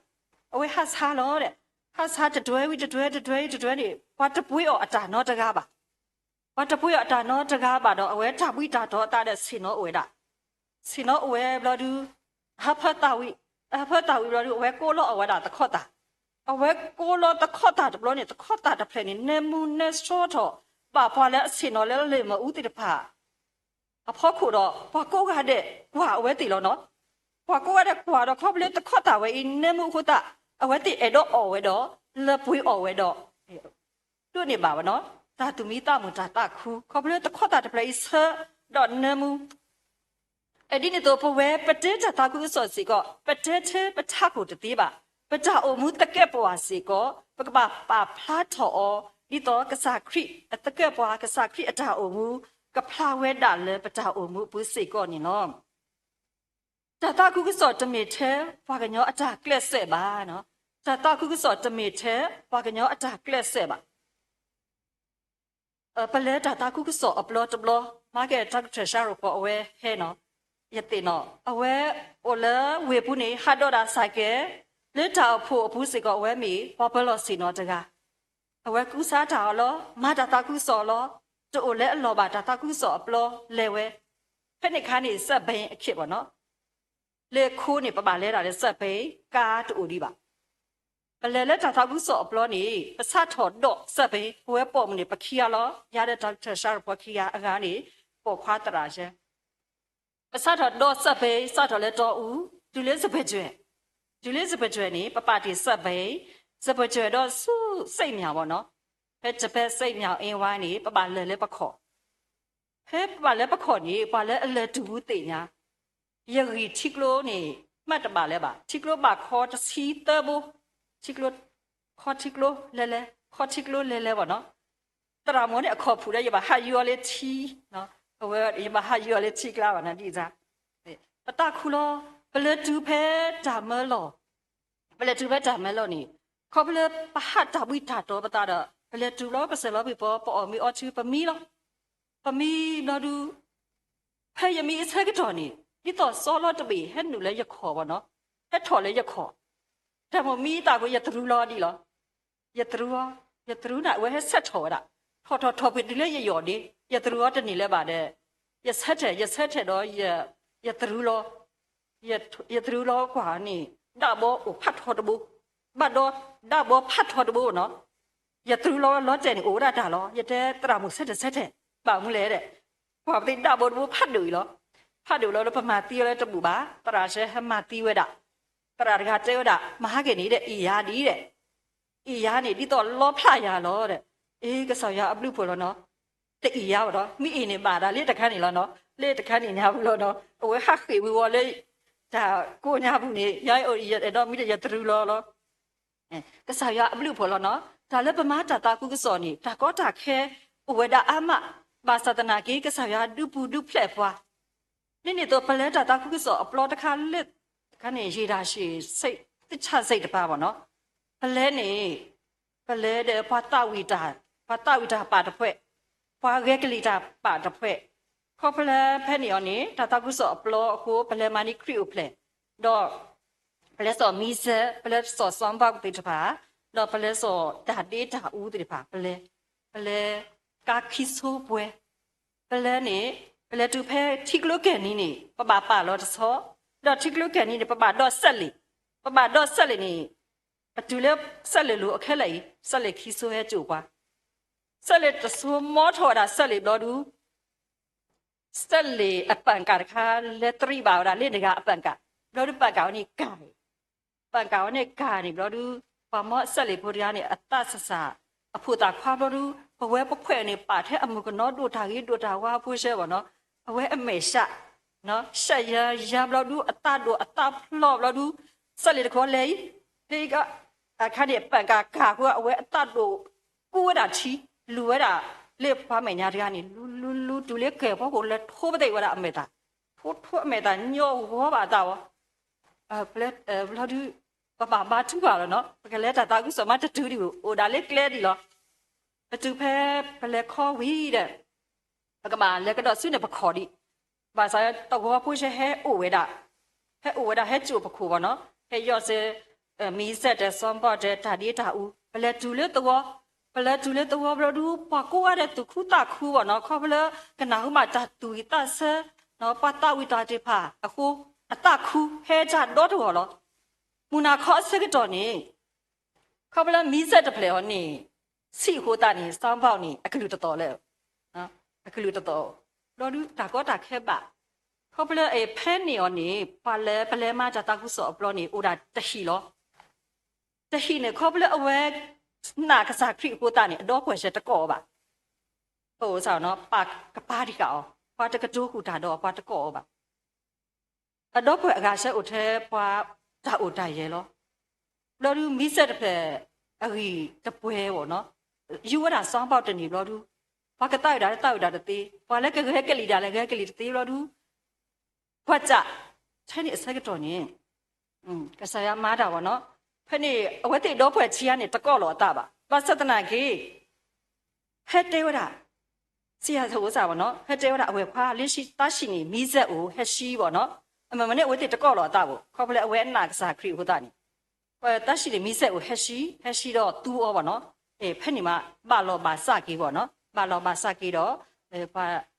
အဝဲဟးဆါလီၤဒီး, ဟးဆါတဒွဲဝံၤတဒွဲ တဒွဲဝံၤတဒွဲန့ၣ် ပှၤတပှ့ၤအီၤအတၢ်နီတဂၤဘၣ်. ပှၤတပှ့ၤအီၤအတၢ်နီတဂၤဘၣ်ဒီး အဝဲတၢ်ဘှံးတၢ်တီၤအသးဒီးဆ့ၣ်နီၤအိၣ်ဝဲဒၣ်, ဆ့ၣ်နီၤအိၣ်ဝဲဘျီဒုး, အဟၢဖၢသးဝံၣ်, အဟၢဖၢသးဝံၣ်ဘျီဒုး အဝဲကိးလီၤအဝဲဒၣ်သခီၣ်သး, အဝဲကိးလီၤသခီၣ်သးတဘျီန့ၣ် သခီၣ်သးတဖျၢၣ်န့ၣ် နၢမူနၢဆှီထီၣ်, ဘၣ်ပှၤလၢအဆ့ၣ်နီၤလၢလ့ၣ်မဲာ်အူသ့ၣ်တဖၣ် အဖီခိၣ်ဒီး ပှၤကိးဂၤဒဲးကွၢ်အဝဲသ့ၣ်လီၤနီၤ. ပှၤကိးဂၤဒဲးကွၢ်ဒီး ခီဖျိသခီၣ်သးဝဲအံၤ နၢမူအဃိသတး အဝဲသ့ၣ်အဲၣ်ဒိးအီၣ်ဝဲဒီး လၢပှ့ၤအီၣ်ဝဲဒီး ဒိးန့ၢ်ဘၣ်ဝဲနီၤ, တၢ်သူၣ်မံသးမုာ်တၢ်သးခု ခီဖျိသခီၣ်သးတဖျၢၣ်အံၤဆၢဒီးနၢမူ ဒ်န့ၣ်အသိး ပဝဲပတဲတၢ်သးခုကစီၣ်စ့ၢ်ကီး ပတဲထဲပထးခိၣ်တသ့ဘၣ်, ပတၢ်အိၣ်မူသကဲာ်ပဝးစ့ၢ်ကီး ပကဘၣ်ပာ်ဖျါထီၣ်အီၤ ဒ်သိးကစၢ်ခရံာ်အသကဲာ်ပဝး ကစၢ်ခရံာ်အတၢ်အိၣ်မူ ကဖျါဝဲဒၣ်လၢပတၢ်အိၣ်မူအပူၤစ့ၢ်ကီးန့ၣ်လီၤ. တၢ်သးခုကစီၣ်တမ့ၢ်ထဲပှၤကညီအတၢ်ကျဲးစၢးဘၣ်, တၢ်သးခုကစီၣ်တမ့ၢ်ထဲပှၤကညီအတၢ်ကျဲးစၢးဘၣ်. ပလဲၤတၢ်သးခုကစီၣ်အပျီတဘျီ, မၤကဲတၢ်ကထၢၣ်ရှါရိၤဖီအဝဲဟဲနီၤ, ယသ့ၣ်နီၤ အဝဲအိၣ်လၢဝ့ၢ်ပူၤန့ၣ် ဟးဒိးတၢ်ဆၢကဲၤ, လၢတၢ်အိၣ်ဖှိၣ်အပူၤစ့ၢ်ကီး အဝဲမ့ၢ်ပှၤပၢၤလီၢ်ဆ့ၣ်နီၤတဂၤ, အဝဲကူစါတၢ်အီၤလီၤ, မၤတၢ်သးခုကစီၣ်အီၤလီၤ, တအိၣ်လၢအလီၢ်ဘၣ် တၢ်သးခုကစီၣ်အပျီလဲၤဝဲ, ဖဲန့ၣ်အခါန့ၣ် စဲးဘဲအခ့အပှၤနီၤ လၢခိန့ၣ် ပဘၣ်လဲၤတၢ်လၢစဲးဘဲ ကါတအိၣ်ဒံးဘၣ်. ပလဲၤလၢတၢ်သးခုကစီၣ်အပျီန့ၣ် ပစးထီၣ်ဒီးစဲးဘဲ ပဝဲပိာ်မုၣ်န့ၣ် ပခံဂၤလီၤ, ယၤဒီးတၢ်ကထၢၣ်ရှါရိၤဖီခံဂၤ အဂၤန့ၣ် ပိာ်ခွါသရၣ်ဆၢ ပစးထီၣ်ဒီးစဲးဘဲ စးထီၣ်လၢတီအူ, တုၤလၢစပၢၤတွဲၣ်, တုၤလၢစပၢၤတွဲၣ်န့ၣ် ပပာ်တ့ၢ်စဲးဘဲ, စပၢၤတွဲၣ်ဒီးဆူစ့ၣ်မၠၣ်ဘၣ်နီၤ, ဖဲတပဲစ့ၣ်မၠၣ်အ့ဝါန့ၣ် ပဘၣ်လၢာ်လၢပခီၣ် ဖဲပဘၣ်လၢပခီၣ်န့ၣ် ပှၤလၢအလၢာ်တူၢ်ပူၤသ့ၣ်ညါ, ယဂံၢ်ထံကျိန့ၣ် မ့ၢ်တဘၣ်လၢၤဘၣ်, ထံကျိဘၣ်ခီတဆံသၢဘိ, ထံကျိ, ခီထံကျိလဲၤလဲၤ, ခီထံကျိလဲၤလဲၤဘၣ်နီၤ, သရၣ်မုၣ်န့ၣ်အခီၣ်ဖူးဒီး ယဘၣ်ဟးယုအီၤလၢထံ, အဝဲ ယဘၣ်ဟးယုအီၤလၢထံကျါဘၣ်နီၤ ဒ်အံၤ, ပသးခုလီၤ, ပလဲၤတုၤဖဲတၢ်မၢလီၢ် ပလဲၤတုၤဖဲတၢ်မၢလီၢ်န့ၣ်, ခီဖျိလၢပဟးတၢ်ဘှံးတၢ်တီၤပသးဒီး ပလဲၤတုၤဘျီ ပဆဲးလီၤပံၤပီၤ ပအီၣ်မ့ၤအီထံ ပမံလီၤ. ပမံဘျီဒုး, ဖဲယမံအဆၢကတီၢ်န့ၣ် ဒ်သိးစီၤလီတဘ့ၣ် ဟဲနုာ်လၢယခီၣ်ဘၣ်နီၤ, ဟဲထီၣ်လၢယခီၣ်, တၢ်မိၣ်မံသးဖိ ယတရူးလီၤဒ်လီၤ. ယတရူးအီၤ, ယတရူးန့ၣ် အဝဲဟဲဆဲးထီၣ်ဝဲဒၣ်, ထီၣ်ထီၣ်ထီၣ်ဖဲတုၤလၢယယီၣ်ဒ့, ယတရူးအီၤတန့ၢ်လၢၤဘၣ်ဒီး, ယဆဲးထဲး ယဆဲးထဲးဒီး ယတရူးလီၤ. ယတရူးလီၤကွၢ်န့ၣ် ဒၣ်ဘီအိၣ်ဖးထီတဘိ, ဘၣ်ဒီးဒၣ်ဘီဖးထီတဘိနီၤ. ယတရူးလီၤလီၤတဲာ်န့ၣ် အိၣ်ဝဲဒၣ်တၢ်လီၤ. ယတဲသရၣ်မုၣ် ဆဲးထဲးဆဲးထဲး, ဘၣ်မနုၤလဲၣ်ဒီး, ကွၢ်ပသ့ၣ်ဒၣ်ဘီတဘိဖးဒိၣ်အံၤလီၤ. ဖးဒိၣ်လီၤဒီး ပမၤသံအီၤလၢတဘူၣ်ဘၣ်, သရၣ်ဆၢဟဲမၤသံဝဲဒၣ်. သရၣ်တဂၤတဲဝဲဒၣ် မၤဟးဂီၤန့ၣ်ဒီး အ့ၣ်ယၤဒ်အံၤဒီး အ့ၣ်ယၤန့ၣ် ဒ်သိးလီဖျးယၤလီၤဒီး, အ့ ကစၢ်ယွၤအဘျုးဖှိၣ်လီၤနီၤ. တအ့ၣ်ယၤဘၣ်ဒီး မ့ၢ်အ့ၣ်န့ၣ်ဘၣ်ဒၣ်လၢတခါန့ၣ်လီၤနီၤ, လၢတခါန့ၣ်ညါပူၤလီၤနီၤ. အဝဲဟးဃ့ၢ်ဝံၤဝီၤလၢ တၢ်ကိးညါပူၤန့ၣ် ယအဲၣ်ဒိးမံဒီးယတရူးလီၤလီၤ. ကစၢ်ယွၤအဘျုးအဖှိၣ်လီၤနီၤ. တၢ်လၢပမၤတၢ်သးခုကစီၣ်န့ၣ် တၢ်ကီတၢ်ခဲအိၣ်ဝဲဒၣ်အါမး, ဘၣ်ဆၣ်သနာ်က့ ကစၢ်ယွၤဒုးပူၤဒုးဖျဲးပှၤ ဒ်န့ၣ်အသိး ပလဲၤတၢ်သးခုကစီၣ်အပျီတခါလၢ တခါန့ၣ် ရေတာရှည်စိတ်, သစ္စာစိတ်တပၤဘၣ်နီၤ. ပလဲၤန့ၣ် ပလဲၤဒီးပှၤသးဝံၣ်တၢ်, ပှၤသးဝံၣ်တၢ်ပာ်တဖှဲး, ပှၤဂဲၤကလံၤတၢ်ပာ်တဖှဲး, ခီဖျိဖဲန့ၣ်အီၤန့ၣ် တၢ်သးခုကစီၣ်အပျီအဃိ ပလဲၤမၤန့ၢ်ခရံာ်အိၣ်ဖျဲၣ်, ဒီး ပလဲၤစိာ်မံစဲ, ပလဲၤစိာ်စီၤဘၣ်ကူသ့ၣ်တဖၣ်, ဒီးပလဲၤစိာ်တၢ်ဒ့တၢ်အူသ့ၣ်တဖၣ်, ပလဲၤ, ပလဲၤကါခံဆိပှဲၤ, ပလဲၤန့ၣ် ပလဲၤတုၤဖဲထံကျိကဲၣ်နံၤန့ၣ် ပဘၣ်ပာ်လီၤတဆီ, ဒီးထံကျိကဲၣ်နံၤန့ၣ် ပဘၣ်ဒိးစဲးလ့ၣ်, ပဘၣ်ဒိးစဲးလ့ၣ်န့ၣ် ပတုၤလၢစဲးလ့ၣ်လိၤအခဲလၢာ်အံၤ စဲးလ့ၣ်ခံဆိဟဲစိာ်ပှၤ, စဲးလ့ၣ်တဆိမီထီၣ်ဝဲဒၣ်စဲးလ့ၣ်ဘျီဒုး စဲးလ့ၣ်အပၣ်ကၣ်တခါ လဲၤတရံးဘၣ်ဝဲဒၣ်လၢနဂၤအပၣ်ကၣ်, ဘျီဒုးပၣ်ကၣ်ဝဲန့ၣ်ကၢ်န့ၣ်, ပၣ်ကၣ်ဝဲန့ၣ်ကၢ်န့ၣ်ဘျီဒုး ပှၤမီစဲးလ့ၣ်ဖိတဂၤန့ၣ် အသးစၢ်စၢ်, အဖိသၣ်ခွါဘျီဒုး ပဝဲပဖှဲးန့ၣ် ပာ်ထဲအမုၢ်ကနီဒိၣ်တၢ်ဂ့ၤဒိၣ်တၢ်ဝါအဖိဆှၢဘၣ်နီၤ, အဝဲအမဲာ်ဆှး, ဆှးယၤယၤဘျီဒုး အသးဒိၣ်အသးဖျိးဘျီဒုး စဲးလ့ၣ်တခီလဲၤအံၤ, လၢအခါန့ၣ် ပၣ်ကၣ်ကၢ်ဃိ အဝဲအသးဒိၣ် ကူဝဲဒၣ်ထံ, လူၤဝဲဒၣ်လၢပှၤမဲာ်ညါတဂၤန့ၣ် လူၤလူၤလူၤတုၤလၢကဲၣ်ဖီခိၣ် လဲၤထိပသံးဝဲဒၣ်အမဲာ်သၣ်, ထိထိအမဲာ်သၣ် ညီဂီၤဘၣ်အသးဝဲ, ဘျီဒုး ပဘၣ်ဘါထုကဖၣ်လီၤနီၤ, ပကလဲၤတၢ်သးခုကစီၣ်မးတတုၤဒံး, အိၣ်ဒၣ်လၢကျဲဒံးလီၤ. ပတုၤဖဲပလဲၤခီဝံၤဒီး ပကဘၣ်လဲၤကဒီးဆူန့ၣ်ပခီၣ်ဒံး, ဘၣ်ဆၣ်သဝီဖိဆဲးဟဲအိၣ်ဝဲဒၣ်, ဟဲအိၣ်ဝဲဒၣ် ဟဲစိာ်ပခိၣ်ဘၣ်နီၤ, ဟဲယီၢ်စ့ၢ် မံစဲးတဲ စီဘီတဲ တၢ်ဒ့တၢ်အူ, ပလဲၤတုၤလၢသဝီ, ပလဲၤတုၤလၢသဝီဘျီဒုး ပှၤကိးဂၤဒဲးသူၣ်ခုသးခုဘၣ်နီၤ, ခီဖျိလၢကနၢ်ဟူဘၣ်တၢ်သူၣ်ဝံၣ်သးဆၢ ပှၤသးဝံၣ်တၢ်သ့ၣ်တဖၣ်အဃိ အသးခုဟဲတၢ်ဒီတဂီၢ်လီၤ. မုၢ်နၤခီအဆၢကတီၢ်န့ၣ် ခီဖျိလၢမံစဲးတဖျဲးအီၤန့ၣ် ဆံးအဃိသတးန့ၣ် စီဘီန့ၣ် အကလုၢ်တသီၣ်လၢ အကလုၢ်တသီၣ်, ဘျီဒုးတၢ်ကီတၢ်ခဲဘၣ်, ခီဖျိလၢဖဲန့ၣ်အီၤန့ၣ် ပှၤလၢပလဲၤမၤတၢ်သးခုကစီၣ်အဘျီန့ၣ် အိၣ်ဒၣ်တဟံၣ်လီၤ. တဟံၣ်န့ၣ် ခီဖျိလၢအဝဲနာ်ကစၢ်ခရံာ်အဃိသတးန့ၣ် အဒီပုၢ်ဝဲၢ်ဆဲးတကိးအီၤဘၣ်. ပအိၣ်စ့ၢ်နီၤ ပာ်ကပၤတဃာ်အီၤ, ပှၤတကတိၤဃုာ်တၢ်ဒီးအီၤ ပှၤတကိးအီၤဘၣ်. အဒီပုၢ်ဝဲၢ်အဂၤဆဲးအိၣ်ထဲပှၤတၢ်အိၣ်တၢ်ယဲၤလီၤ. ဘျီဒုးမံစဲးတဖျဲးအဂံၢ်တပှဲၤဘၣ်နီၤ, ယူဝဲဒၣ်စီဘီတန့ၢ်ဘျီဒုး, ပှၤကသးဝံၣ်ဒၣ်လၢသးဝံၣ်ဒၣ်တသ့, ပှၤလၢကဂဲၤကလံၣ်ဒၣ်လၢဂဲၤကလံၣ်တသ့ဘျီဒုး, ကွၢ်စး ထဲန့ၣ်အဆၢကတီၢ်န့ၣ် ကစၢ်ယွၤမၤတၢ်ဘၣ်နီၤ, ဖဲန့ၣ် အဝဲသ့ၣ်ဒီပုၢ်ဝဲၢ်ဆံးအါန့ၣ် တကိးလီၤအသးဘၣ်. ဘၣ်ဆၣ်သနာ်က့ ဟဲတဲဝဲဒၣ်, ဆံးအါသကိးစ့ၢ်ဘၣ်နီၤ, ဟဲတဲဝဲဒၣ်အဝဲၢ်ခွါ လၢသးဆံးန့ၣ် မံစဲးအိၣ် ဟဲဆှံဘၣ်နီၤ, အမ့ၢ်မ့ၢ်န့ၣ် အဝဲသ့ၣ်တကိးလီၤအသးဘၣ်, ခီဖျိလၢအဝဲနာ်ကစၢ်ခရံာ်အဃိသတးန့ၣ် သးဆံးန့ၣ် မံစဲးအိၣ် ဟဲဆှံ, ဟဲဆှံဒီးသူအီၤဘၣ်နီၤ, ဖဲန့ၣ်မး ဘၣ်လီၤဘၣ်စးက့ၤဘၣ်နီၤ, ဘၣ်လီၤဘၣ်စးက့ၤဒီး ပှၤ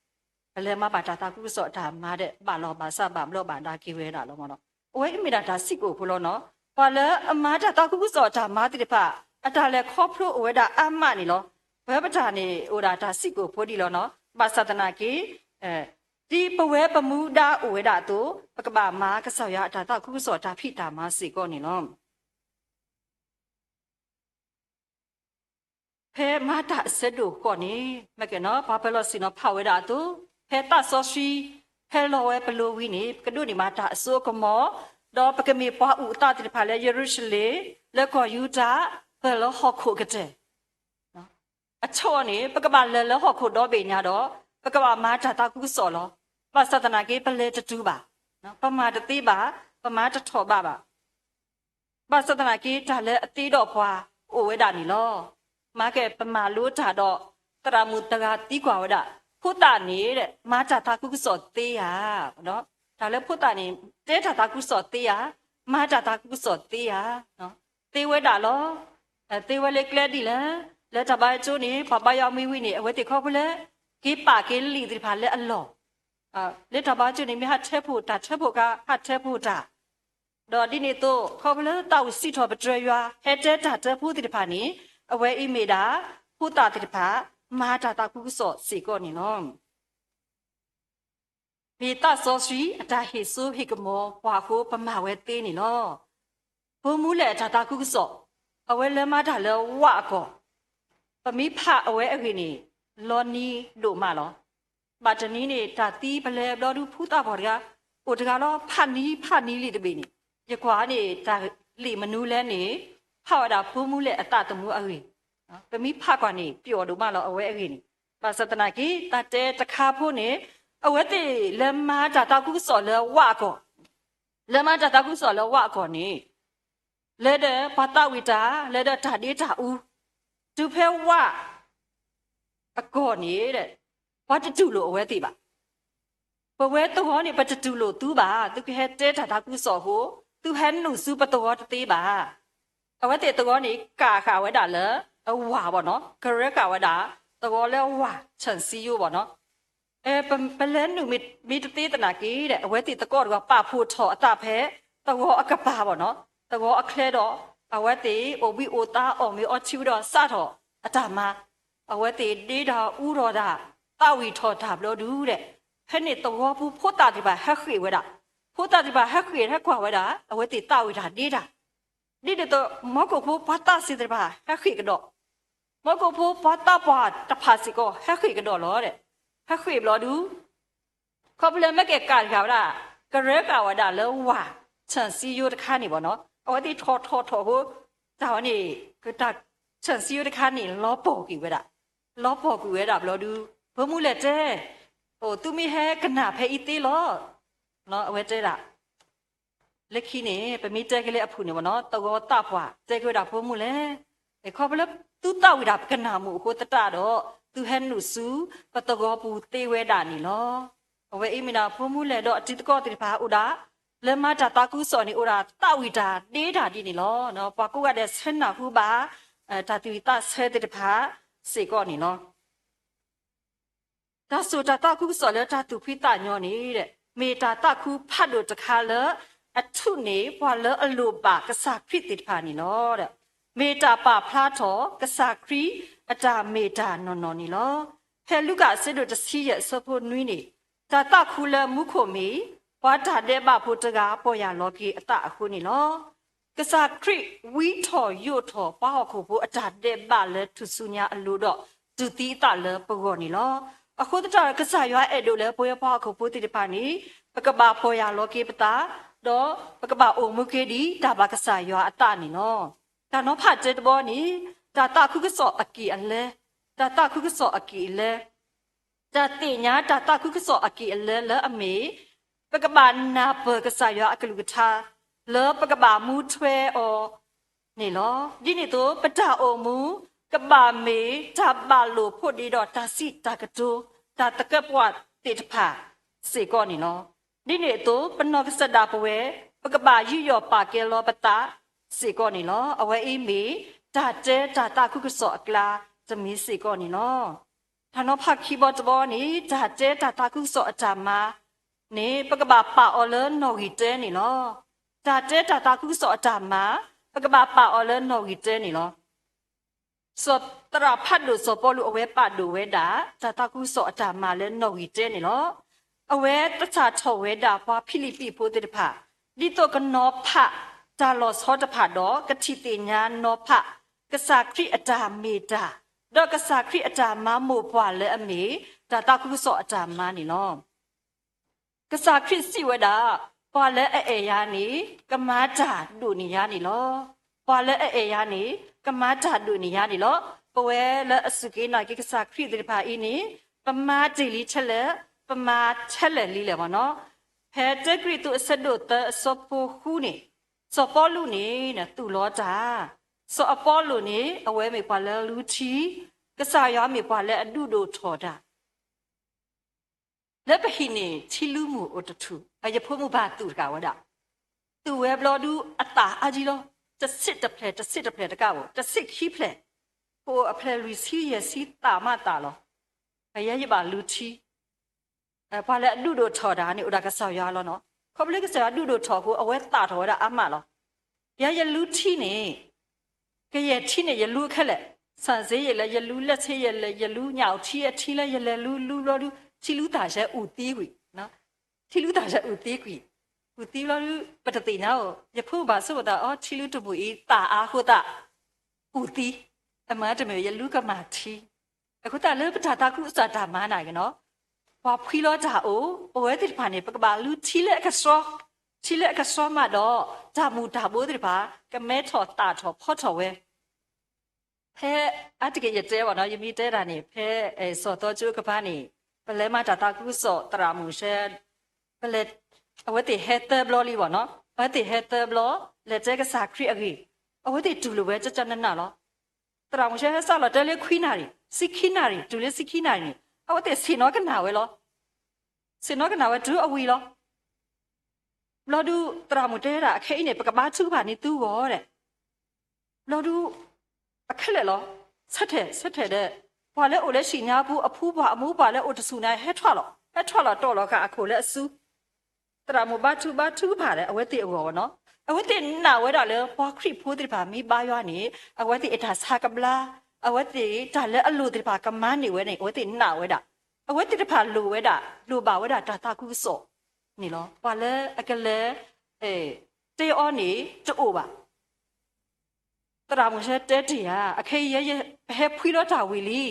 ပလဲၤမၤဘၣ်တၢ်သးခုကစီၣ်အတၢ်မၤဒီး ဘၣ်လီၤဘၣ်စးဘၣ်ဘျီးဘၣ်ဒါက့ၤဝဲဒၣ်လီၤမးနီၤ, အဝဲအံၤမ့ၢ်ဒၣ်တၢ်စံးကိာ်ဖိလီၤနီၤ, ပှၤလၢအမၤတၢ်သးခုကစီၣ်အတၢ်မၤသ့ၣ်တဖၣ် အတၢ်လဲၤခီဖျိအိၣ်ဝဲဒၣ်အါမးန့ၣ်လီၤ. ပဝဲပတၢ်န့ၣ်အိၣ်ဒၣ်တၢ်စံးကိာ်ဖိဒံးလီၤနီၤ, ဘၣ်ဆၣ်သနာ်က့ ဒ်ပဝဲပမူဒါအိၣ်ဝဲဒၣ်အသိး ပကဘၣ်မၤကစၢ်ယွၤအတၢ်သးခုကစီၣ်တၢ်ဖံးတၢ်မၤစ့ၢ်ကီးန့ၣ်လီၤ. ဖဲမၤတၢ်အဆၢဒိၣ်ဃိးန့ၣ် မ့ၢ်ကဲနီၤ ပှၤပၢၤလီၢ်ဆ့ၣ်နီၤဖးဝဲဒၣ်အသိး, ဖဲသးစီဆှံ ဟဲလီၤဝဲပလိၤဝံၤန့ၣ် ပကဒိးန့ၢ်ဘၣ်တၢ်အစိအကမီၤ, ဒီးပကမ့ၢ်ပှၤအုၣ်အသးသ့ၣ်တဖၣ်လၢယရူၤၡလ့ၣ်, လၢကီၢ်ယူဒၤ, ပၢၢ်လၢဟီၣ်ခိၣ်ကတၢၢ် အဆိန့ၣ် ပကဘၣ်လဲၤလၢဟီၣ်ခိၣ်ဒီဘ့ၣ်ညါဒီး ပကဘၣ်မၤတၢ်သးခုကစီၣ်လီၤ. ဘၣ်ဆၣ်သနာ်က့ ပလဲၤတတုၤဘၣ်, ပမၤတသ့ဘၣ်, ပမၤတထီၣ်ဘးဘၣ်. ဘၣ်ဆၣ်သနာ်က့ တၢ်လၢအသ့ဒီးပှၤအိၣ်ဝဲဒၣ်န့ၣ်လီၤ. မၤကဲ ပမၤလိတၢ်ဒီး သရၣ်မုၣ်သရၣ်သံကွၢ်ဝဲဒၣ်, ဖိသၣ်န့ၣ် မၤတၢ်သးခုကစီၣ်သ့ဧါ, တၢ်လၢဖိသၣ်န့ၣ် တဲတၢ်သးခုကစီၣ်သ့ဧါ, မၤတၢ်သးခုကစီၣ်သ့ဧါ, သ့ဝဲဒၣ်လီၤ. သ့ဝဲလၢကျဲဒ်လဲၣ်, လၢတၢ်ဘါယွၤကၠိန့ၣ် ပှၤဘါယွၤမံၤဝံၤန့ၣ် အဝဲသ့ၣ်ခီဖျိလၢ က့ၤပာ်က့ၤလံာ်သ့ၣ်တဖၣ်လၢအလီၢ် လၢတၢ်ဘါယွၤကၠိန့ၣ် မ့ၢ်ဟးထၢဖှိၣ်တၢ် ထၢဖှိၣ်ကါ ဟးထၢဖှိၣ်တၢ်, ဒီးဒ်န့ၣ်အသိး ခီဖျိလၢသးဝံၣ်စံးထီၣ်ပတြၢၤယွၤ ဟဲတဲတၢ်တၢဖိသ့ၣ်တဖၣ်န့ၣ် အဝဲအံၤမ့ၢ်ဒၣ် ဖိသၣ်သ့ၣ်တဖၣ် မၤတၢ်သးခုကစီၣ်စ့ၢ်ကီးန့ၣ်လီၤ. မ့ၢ်သးစီဆှံအတၢ်ဟ့ၣ်စိဟ့ၣ်ကမီၤပှၤအဃိ ပမၤဝဲသ့န့ၣ်လီၤ. ဖိမူလဲၣ်အတၢ်သးခုကစီၣ်, အဝဲလၢမၤတၢ်လၢဝးအကီၢ်, ပမ့ၢ်ဖးအဝဲအဂ့ၢ်န့ၣ် လီၤနံၤဒိၣ်မးလီၤ. ဘၣ်တနံၤန့ၣ် တၢ်သံပလဲၤဘျီဒုး ဖုသးပှၢ်တဂၤ အိၣ်တဂၤလီၤ ဖးနံၤဖးနံၤလံတဘ့ၣ်န့ၣ်, ယကွၢ်န့ၣ် တၢ်လံာ်မနုၤလဲၣ်န့ၣ် ဖးဝဲဒၣ်ဖိမူလဲၣ်အသးသမူအဂ့ၢ်, ပမ့ၢ်ဖးကွၢ်န့ၣ် ပျီဒိၣ်မးလီၤ အဝဲအဂ့ၢ်န့ၣ်. ဘၣ်ဆၣ်သနာ်က့ တၢ်တဲတခါဖိန့ၣ် အဝဲသ့ၣ်လၢမၤတၢ်သးခုကစီၣ်လၢဝးအကီၢ်, လၢမၤတၢ်သးခုကစီၣ်လၢဝးအကီၢ်န့ၣ် လၢဒီးပှၤသးဝံၣ်တၢ် လၢဒီးတၢ်ဒ့တၢ်အူ, တုၤဖဲဝး အကီၢ်န့ၣ် ပှၤတတူၢ်လိာ်အဝဲသ့ၣ်ဘၣ်. ပဝဲသဝီန့ၣ် ပတတူၢ်လိာ်သုဘၣ်, သုကဟဲတဲတၢ်သးခုကစီၣ်အဃိ သုဟဲနုာ်ဆူပသဝီတသ့ဘၣ်. အဝဲသ့ၣ်သဝီန့ၣ် ကးဃာ်ဝဲဒၣ်လၢအဝးဘၣ်နီၤ, ကရၢဃာ်ဝဲဒၣ် သဝီလၢဝး ဆၣ်စံယိဘၣ်နီၤ. ပလဲၤနုာ်မ့ၢ်တသ့သနာ်က့ဒီး အဝဲသ့ၣ်သကိးတဂၤပာ်ဖှိၣ်ထီၣ်အသးဖဲ သဝီအကပၤဘၣ်နီၤ, သဝီအချၢဒီး အဝဲသ့ၣ်အိၣ်ဘှံးအိၣ်သါအီၣ်မ့ၤအီထံဝံၤဒီးစးထီၣ်အတၢ်မၤ, အဝဲသ့ၣ်ဒ့တၢ်အူထီၣ်တၢ် သးဝံၣ်ထီၣ်တၢ်ဘျီဒုဒီး ဖဲန့ၣ်သဝီပူၤဖိသၣ်သ့ၣ်တဖၣ်ဟဲဃ့ၢ်ဝဲဒၣ်, ဖိသၣ်သ့ၣ်တဖၣ်ဟဲဃ့ၢ်ဟဲကွၢ်ဝဲဒၣ် အဝဲသ့ၣ်သးဝံၣ်တၢ်ဒ့တၢ် ဒ်န့ၣ်အသိး မီကိာ်ဖိပှၤသးစ့ၢ်သ့ၣ်တဖၣ် ဟဲဃ့ၢ်ကဒီး, မီကိာ်ဖိပှၤသးပှၢ်တဖၣ်စ့ၢ်ကီး ဟဲဃ့ၢ်ကဒီးလီၤဒီး ဟဲဃ့ၢ်ဘျီဒု ခီဖျိလၢမ့ၢ်ကဲကးဃာ်ဝဲဒၣ် ကရၢဃာ်ဝဲဒၣ်လၢဝး ဆၣ်စံယိတခါန့ၣ်ဘၣ်နီၤ, အဝဲသ့ၣ်ထီၣ်ထီၣ်ထီၣ်အဃိ တၢ်ဝဲန့ၣ် ကတၢ် ဆၣ်စံယိတခါန့ၣ် လီၤပှီၢ်ကွံာ်ဝဲဒၣ်, လီၤပှီၢ်ကွံာ်ဝဲဒၣ်ဘျီဒု ဖိမူလဲၣ်တဲ, အိၣ်သုမ့ၢ်ဟဲကနၣ်ဖဲအံၤသ့လီၤ, အဝဲတဲဒၣ် လၢခံန့ၣ် ပမ့ၢ်တဲက့ၤလၢအဖုၣ်န့ၣ်ဘၣ်နီၤ သဝီသးပှၢ် တဲက့ၤဝဲဒၣ်ဖိမုၣ်လဲၣ်, ခီဖျိလၢသုသးဝံၣ်တၢ်ပကနၢ်မူးအဃိသတးဒီး သုဟဲနုာ်ဆူပသဝီပူၤသ့ဝဲဒၣ်န့ၣ်လီၤ. အဝဲအံၤမ့ၢ်ဒၣ်ဖိမုၣ်လဲၣ်ဒီးအတံၤသကိးသ့ၣ်တဖၣ်အိၣ်ဒၣ် လၢမၤတၢ်သးခုကစီၣ်န့ၣ် အိၣ်ဒၣ်သးဝံၣ်တၢ်ဒ့တၢ်ဒ်န့ၣ်လီၤ. ပှၤကိးဂၤဒဲးဆၢနၢ်ဟူဘၣ် တၢ်သူၣ်ဝံၣ်သးဆၢသ့ၣ်တဖၣ်စ့ၢ်ကီးန့ၣ်လီၤ. တၢ်စိာ်တၢ်သးခုကစီၣ်လၢတၢ်သူၣ်ဖှံသးညီန့ၣ် မ့ၢ်တၢ်သးခုဖးဒိၣ်တခါလၢအထူၣ်န့ၢ်ပှၤလၢအလိၣ်ဘၣ်ကစၢ်ခရံာ်သ့ၣ်တဖၣ်န့ၣ်လီၤ. မ့ၢ်တၢ်ပာ်ဖျါထီၣ်ကစၢ်ခရံာ်အတၢ်မ့ၢ်တၢ်နီၢ်နီၢ်န့ၣ်လီၤ. ဖဲလူၤကၣ်အဆၢဒိၣ်တဆံယဲၢ်အဆၢဖိနွံန့ၣ် တၢ်သးခုလၢမူခိၣ်မ့ၢ် ပှၤတၢ်ဒဲးဘးဖိတဂၤပီၢ်ယၢ်လီၤက့ၤအသးအဃိန့ၣ်လီၤ. ကစၢ်ခရံာ်ဝံထီၣ်ယိာ်ထီၣ်ပှၤဟီၣ်ခိၣ်ဖိအတၢ်ဒဲးဘးလၢထူၣ်စုညါအလိၤဒီး တူၢ်သံအသးလၢပဂီၢ်န့ၣ်လီၤ. အဃိသတးဒီး ကစၢ်ယွၤအဲၣ်ဒိးလၢပဝဲပှၤဟီၣ်ခိၣ်ဖိသ့ၣ်တဖၣ်န့ၣ် ပကဘၣ်ပီၢ်ယၢ်လီၤက့ၤပသး ဒီးပကဘၣ်အိၣ်မူက့ၤဒ်တၢ်ဘၣ်ကစၢ်ယွၤအသးန့ၣ်လီၤ. တၢ်နီၤဖးတၢတဘီန့ၣ် တၢ်သးခုကစီၣ်အက့ၢ်အလဲ, တၢ်သးခုကစီၣ်အက့ၢ်အလဲ တၢ်သ့ၣ်ညါတၢ်သးခုကစီၣ်အက့ၢ်အလဲလၢအမ့ၢ် ပကဘၣ်နၢ်ပၢၢ်ကစၢ်ယွၤအကလုၢ်ကထါ လၢပကဘၣ်မူထွဲအီၤန့ၣ်လီၤ. ဒ်န့ၣ်အသိး ပတၢ်အိၣ်မူ ကဘၣ်မ့ၢ်တၢ်ဘၣ်လိာ်ဖိးဒ့ဒီးတၢ်စံးတၢ်ကတိၤ တၢ်သကဲးပဝးသ့ၣ်တဖၣ်စ့ၢ်ကီးန့ၣ်လီၤ. ဒ်န့ၣ်အသိး ပနီၢ်ကစၢ်ဒၣ်ပဝဲ ပကဘၣ်ယူးယီၣ်ပာ်ကဲလီၤပသးစ့ၢ်ကီးန့ၣ်လီၤ. အဝဲအံၤမ့ၢ် တၢ်တဲတၢ်သးခုကစီၣ်အကျါတမံၤစ့ၢ်ကီးန့ၣ်လီၤ. တၢ်နီၤဖးခံဘီတဘီန့ၣ် တၢ်တဲတၢ်သးခုကစီၣ်အတၢ်မၤန့ၣ် ပကဘၣ်ပာ်အီၤလၢနီၣ်ဂံၢ်တၢန့ၣ်လီၤ. တၢ်တဲတၢ်သးခုကစီၣ်အတၢ်မၤ ပကဘၣ်ပာ်အီၤလၢနီၣ်ဂံၢ်တၢန့ၣ်လီၤ. စီၤသရၣ်ဖးဒိၣ်စီၤပီလူးအဝဲပာ်ဒိၣ်ဝဲဒၣ် တၢ်သးခုကစီၣ်အတၢ်မၤလၢနီၣ်ဂံၢ်တၢန့ၣ်လီၤ. အဝဲသဆၣ်ထီၣ်ဝဲဒၣ်ပှၤဖံလံးပံးဖိသ့ၣ်တဖၣ် ဒ်သိးကနီၤဖးတၢ်လီၤဆီတဖၣ်ဒီး ကထံၣ်သ့ၣ်ညါနီၤဖး ကစၢ်ခရံာ်အတၢ်မ့ၢ်တၢ် ဒီးကစၢ်ခရံာ်အတၢ်မၤမိၢ်ပှၢ်လၢအမ့ၢ် တၢ်သးခုကစီၣ်အတၢ်မၤန့ၣ်လီၤ. ကစၢ်ခရံာ်စံးဝဲဒၣ်, ပှၤလၢအအဲၣ်ယၤန့ၣ် ကမၤတၢ်ဒိၣ်န့ၢ်ယၤန့ၣ်လီၤ. ပှၤလၢအအဲၣ်ယၤန့ၣ် ကမၤတၢ်ဒိၣ်န့ၢ်ယၤန့ၣ်လီၤ. ပဝဲလၢအစူၢ်က့ၤနာ်က့ၤကစၢ်ခရံာ်သ့ၣ်တဖၣ်အံၤန့ၣ် ပမၤတ့ၢ်လံထဲလဲၣ်, ပမၤထဲလဲၣ်လံလဲၣ်မ့ၢ်နီၤ. ဖဲတၢကရံၣ်သူးအဆၢဒိၣ်သၢအဆၢဖိဃုန့ၣ် စီၤပီလူးန့ၣ် သူၣ်လီၤတၢ်, စီၤအပီလိၣ်န့ၣ် အဝဲမ့ၢ်ပှၤလၢလူထံ, ကစၢ်ယွၤမ့ၢ်ပှၤလၢအဒုးဒိၣ်ထီၣ်တၢ် လၢပဟံၣ်န့ၣ် ထံလုမုၢ်အိၣ်တထူၣ်, အယဖိမုၣ်ဘၣ်သူၣ်တဂၤဝဲဒၣ်, သူၣ်ဝဲဘျီဒုးအသၣ်အါကံလီၤ, တဆံးတဖျၢၣ် တဆံးတဖျၢၣ်တကးဘၣ်, တဆံးခံဖျၢၣ်, ပအိၣ်အဖျၢၣ်လွံၢ်ဆံယဲၢ်ဆံသၣ်မးသၣ်လီၤ. အယဲယဘၣ်လူထံ, ပှၤလၢအဒုးဒိၣ်ထီၣ်တၢ်န့ၣ် အိၣ်ဒၣ်ကစၢ်ယွၤလီၤနီၤ. ခီဖျိကစၢ်ယွၤဒုးဒိၣ်ထီၣ်အဃိ အဝဲသၣ်ထီၣ်ဝဲဒၣ်အါမးလီၤ. ယဲယလူထံန့ၣ် ကယဲၢ်ထံန့ၣ် ယလူခဲလၢာ်, ဆၣ်စ့ယဲၢ်လဲၣ် ယလူ လက်ဆေးယဲၢ်လဲၣ် ယလူညၣ်အုၣ်ထံအထံလၢယလဲၤလူ လူဘျီဒုး ထံလူသၣ်ဆဲအုၣ်သံကွံာ်, ထံလူသၣ်ဆဲအုၣ်သံကွံာ်, အုၣ်သံဘျီဒုး ပတသ့ၣ်ညါအိၣ်, ယဖိဘၣ်ဆိကမိၣ်သး အီ ထံလူတမုာ်အံၤ သၣ်အါဃိသး အုၣ်သံ, အမၤတမုာ် ယလူကမၣ်ထံ အဃိသတးလၢပတၢ်သးခုကစီၣ်တၢ်မၤန့ၣ်က့ၤနီၤ, ပှၤဖှံလီၤတၢ်အိၣ်, အဝဲသ့ၣ်တဖၣ်န့ၣ် ပကဘၣ်လူထံလၢအကဆှီ, ထံလၢအကဆှီမးဒီး တၢ်မူၤတၢ်ဘိသ့ၣ်တဖၣ် ကမဲထီၣ်သၣ်ထီၣ်ဖီထီၣ်ဝဲ. ဖဲအါတက့ၢ်ယတဲဘၣ်နီၤ, ယမ့ၢ်တဲတၢ်န့ၣ် ဖဲစီၤသီကၠိကပၤန့ၣ် ပလဲၤမၤတၢ်သးခုကစီၣ်သရၣ်မုၣ်ဆဲ ပလဲၤ, အဝဲသ့ၣ်ဟဲသၢဘျီလံဘၣ်နီၤ, အဝဲသ့ၣ်ဟဲသၢဘျီ, လဲၤတဲကစၢ်ခရံာ်အဂ့ၢ်, အဝဲသ့ၣ်တူၢ်လိာ်ဝဲကကနနၢ်လီၤ. သရၣ်မုၣ်ဆဲဟဲစးလီၤတဲလၢခွံနၣ်ရံၣ်, ဆံခံနၣ်ရံၣ်, တုၤလၢဆံခံနၣ်ရံၣ်န့ၣ် အဝဲသ့ၣ်ဆ့ၣ်နီၤကနၣ်ဝဲလီၤ. ဆ့ၣ်နီၤကနၣ်ဝဲတုၤအဝံၤလီၤ. ဘျီဒုးသရၣ်မုၣ်တဲဒၣ် အခဲအံၤန့ၣ် ပကဘါထုကဖၣ်န့ၢ်သုဂီၢ်ဒဲး. ဘျီဒုး အခဲလၢာ်လီၤ. ဆၢထၢၣ်, ဆၢထၢၣ်ဒီး ပှၤလၢအိၣ်လၢဟံၣ်ညါပူၤ အဖုပှၢ်အမိၢ်ပှၢ်လၢအိၣ်တဆူၣ်န့ၣ် ဟဲထွဲလီၤ, ဟဲထွဲလီၤတီၢ်လီၤဃာ်အခိၣ်လၢအစု သရၣ်မုၣ်ဘါထုကဖၣ်ဒီး အဝဲသ့ၣ်အဂီၢ်ဝဲနီၤ. အဝဲသ့ၣ်နာ်ဝဲဒၣ်လၢ ပှၤခရံာ်ဖိသ့ၣ်တဖၣ်မ့ၢ်ဘါယွၤန့ၣ် အဝဲသ့ၣ်အတၢ်ဆါကဘျါ, အဝဲသ့ၣ်တၢ်လၢအလိၣ်သ့ၣ်တဖၣ်ကမၤန့ၢ်ဝဲန့ၣ် အဝဲသ့ၣ်နာ်ဝဲဒၣ်. အဝဲသ့ၣ်တဖၣ်လိၣ်ဝဲဒၣ်, လိၣ်ဘၣ်ဝဲဒၣ်တၢ်သးခုကစီၣ်န့ၣ်လီၤ. ပှၤလၢအကလဲၤ တဲအီၤန့ၣ်တအိၣ်ဘၣ်. သရၣ်မုၣ်ဆဲတဲတ့ၢ်ဧါ, အခဲအံၤ ပဟဲဖှံလီၤတၢ်ဝံၤလံ,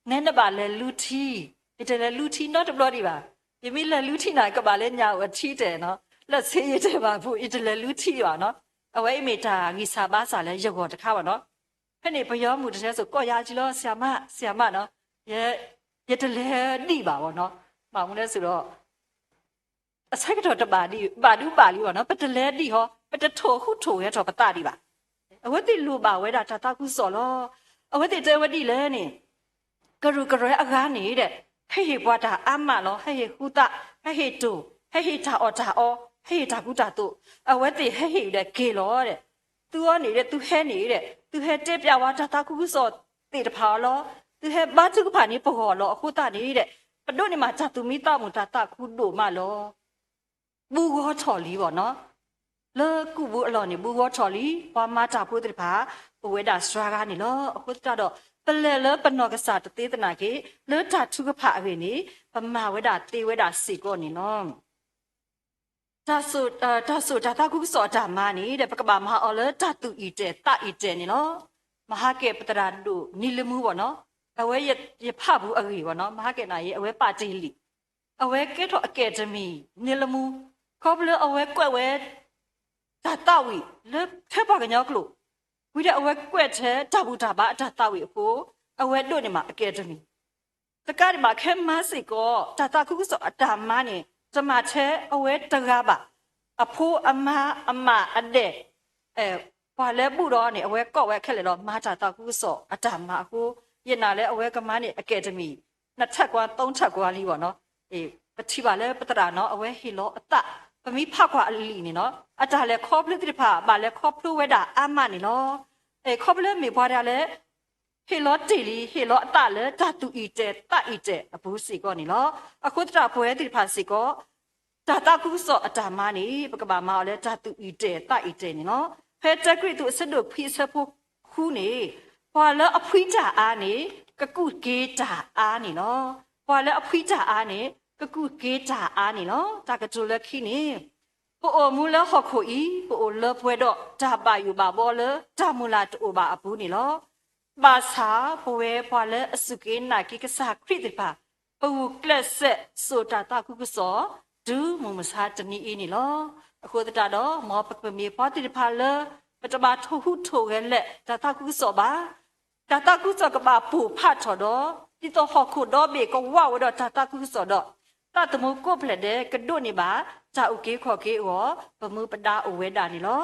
နဲနဘၣ်လဲၤလူထံ, ယတလဲၤလူထံနီတဘျီဒံးဘၣ်. ယမ့ၢ်လဲၤလူထံန့ၣ် ကဘၣ်လၢညၣ်အုၣ်အထံတဲာ်နီၤ, လၢဆ့ယတဲာ်ဘၣ်ပူၤ ယတလဲၤလူထံဘၣ်နီၤ. အဝဲအံၤမ့ၢ်တၢ်ဂံၢ်စၢ်ဘါစၢ်လၢယဂီၢ်တခါဘၣ်နီၤ. ဖဲန့ၣ်ပယီၤမုၣ်တဆဲစိာ်ကိးယၤကံလီၤ ဆရာမ, ဆရာမနီၤ, ယတလဲၤဒံးဘၣ်ဘၣ်နီၤ. ဘၣ်မနုၤလဲၣ်ဆိုတော့ အဆၢကတီၢ်တဘၣ်ဒံးဘၣ်ဒုးဘၣ်လံဘၣ်နီၤ, ပတလဲၤဒံးဟီ, ပတထိၣ်ဟူးထိၣ်ဂဲၤထီၣ်ပသးဒံးဘၣ်. အဝဲသ့ၣ်လိၣ်ဘၣ်ဝဲဒၣ်တၢ်သးခုကစီၣ်လီၤ. အဝဲသ့ၣ်တဲဝဲဒ်လဲၣ်န့ၣ်, ကရူၢ်ကရၢအဂၤန့ၣ်ဒီး ဟဲဟ့ၣ်ပှၤတၢ်အါမးလီၤ. ဟဲဟ့ၣ်ဃူသး, ဟဲဟ့ၣ်တိၢ်, ဟဲဟ့ၣ်တၢ်အီၣ်တၢ်အီ, ဟဲဟ့ၣ်တၢ်ကူတၢ်သိး, အဝဲသ့ၣ်ဟဲဟ့ၣ်ဒီးက့ၤလီၤဒီး, သုအီၤန့ၣ်ဒီး သုဟဲန့ၣ်ဒီး သုဟဲတဲပျးဝဲတၢ်သးခုကစီၣ်သ့ၣ်တဖၣ်အီၤလီၤ. သုဟဲဘါထုကဖၣ်န့ၢ်ပဂီၢ်လီၤ. အဃိသတးန့ၣ်ဒီး ပဒိးန့ၢ်မးတၢ်သူၣ်မံသးမုာ်တၢ်သးခုဒိၣ်မးလီၤ. ဘူးဂီၤထီၣ်လံဘၣ်နီၤ, လၢကူၣ်ဘူးအလီၢ်န့ၣ် ဘူးဂီၤထီၣ်လံ. ပှၤမၤတၢ်ဖိသ့ၣ်တဖၣ် အိၣ်ဝဲဒၣ်စှၤဂၤန့ၣ်လီၤ. အဃိသတးဒီး ပလဲၤလၢပနီၢ်ကစၢ်တသ့သနာ်က့ လၢတၢ်ထုကဖၣ်အဂ့ၢ်န့ၣ် ပမၤဝဲဒၣ်သ့ဝဲဒၣ်စ့ၢ်ကီးန့ၣ်လီၤ. တၢ်စိၣ်တၢ်သးခုကစီၣ်အတၢ်မၤန့ၣ်ဒီး ပကဘၣ်မၤအီၤလၢတၢ်သူၣ်အံၣ်တဲာ်သးအံၣ်တဲာ်န့ၣ်လီၤ. မဟါကဲပသရၣ်ဒိၣ် နံၤလမူဘၣ်နီၤ, အဝဲယဖးပူၤအဂ့ၢ်ဘၣ်နီၤ, မဟါကဲနၤအံၤ အဝဲပာ်တ့ၢ်လံာ်, အဝဲကဲထီၣ်အကဲးတမံၤ နံၤလမူ, ခီဖျိအဝဲကွဲးဝဲ တၢ်သးဝံၣ်လၢထဲပှၤကညီကျိာ်, ဝံၤဒီးအဝဲကွဲးထဲတၢ်ဘူၣ်တၢ်ဘါအတၢ်သးဝံၣ်အဃိ, အဝဲဒိးန့ၢ်မးအကဲးတမံၤ တကးဒံးဘၣ် ခဲမၤစ့ၢ်ကီး တၢ်သးခုကစီၣ်အတၢ်မၤန့ၣ် တမၤထဲအဝဲတဂၤဘၣ်. အဖိအမါအမးအဒဲး ပှၤလၢဘူၣ်ဒီးန့ၣ် အဝဲကိးဝဲခဲလၢာ်လီၤ. မၤတၢ်သးခုကစီၣ်အတၢ်မၤအဃိ, ယနာ်လၢအဝဲကမၤန့ၢ်အကဲးတမံၤ နှစ်ထပ်ကွာ သုံးထပ်ကွာလံဘၣ်နီၤ. ပထံၣ်ဘၣ်လၢပသရၣ်နီၤ အဝဲဟ့ၣ်လီၤအသး, ပမ့ၢ်ဖးကွၢ်အလံာ်န့ၣ်နီၤ အတၢ်လဲၤခီဖျိသ့ၣ်တဖၣ် ဘၣ်လဲၤခီဖျိဝဲဒၣ်အါမးန့ၣ်လီၤ. ခီဖျိမ့ၢ်ပှၤတဂၤလၢ ဟ့ၣ်လီၤတ့ၢ်လံ ဟ့ၣ်လီၤအသးလၢတၢ်သူၣ်အံၣ်တဲာ်သးအံၣ်တဲာ်အပူၤစ့ၢ်ကီးန့ၣ်လီၤ. အဃိသတးပဝဲသ့ၣ်တဖၣ်စ့ၢ်ကီး တၢ်သးခုကစီၣ်အတၢ်မၤန့ၣ် ပကဘၣ်မၤအီၤလၢတၢ်သူၣ်အံၣ်တဲာ်သးအံၣ်တဲာ်န့ၣ်လီၤ. ဖဲတၢကရံၣ်သူးအဆၢဒိၣ်ခွံအဆၢဖိဃုန့ၣ်, ပှၤလၢအဖှံတၢ်အါန့ၣ် ကကူးက့ၤတၢ်အါန့ၣ်လီၤ. ပှၤလၢအဖှံတၢ်အါန့ၣ် ကကူးက့ၤတၢ်အါန့ၣ်လီၤ. တၢ်ကတိၤလၢခံန့ၣ် ပအိၣ်မူလၢဟီၣ်ခိၣ်အံၤ ပအိၣ်လၢပှဲၤဒီးတၢ်ဘၣ်ယိၣ်ဘၣ်ဘီလၢတၢ်မုၢ်လၢ်တအိၣ်ဘၣ်အပူၤန့ၣ်လီၤ. ဘၣ်ဆၣ်ပဝဲပှၤလၢအစူၢ်က့ၤနာ်က့ၤကစၢ်ခရံာ်သ့ၣ်တဖၣ် ပဂုာ်ကျဲးစဲးစိာ်တၢ်သးခုကစီၣ် တုၤမုၢ်မဆါတနံၤအံၤန့ၣ်လီၤ. အဃိသတးဒီး မ်ပကမ့ၢ်ပှၤသ့ၣ်တဖၣ်လၢ ပတဘၣ်ထိၣ်ဟူးထိၣ်ဂဲၤလဲၣ်တၢ်သးခုကစီၣ်ဘၣ်. တၢ်သးခုကစီၣ်ကဘၣ်ပိၢ်ဖးထီၣ်ဒီး ဒ်သိးဟီၣ်ခိၣ်ဒီဘ့ၣ်ကဝးဝဲဒီးတၢ်သးခုကစီၣ်ဒီး သးသမူကိးဖျဲးဒဲးကဒိးန့ၢ်ဘၣ် တၢ်အုၣ်က့ၤခီၣ်က့ၤအဂီၢ် ပမူပဒါအိၣ်ဝဲဒၣ်န့ၣ်လီၤ.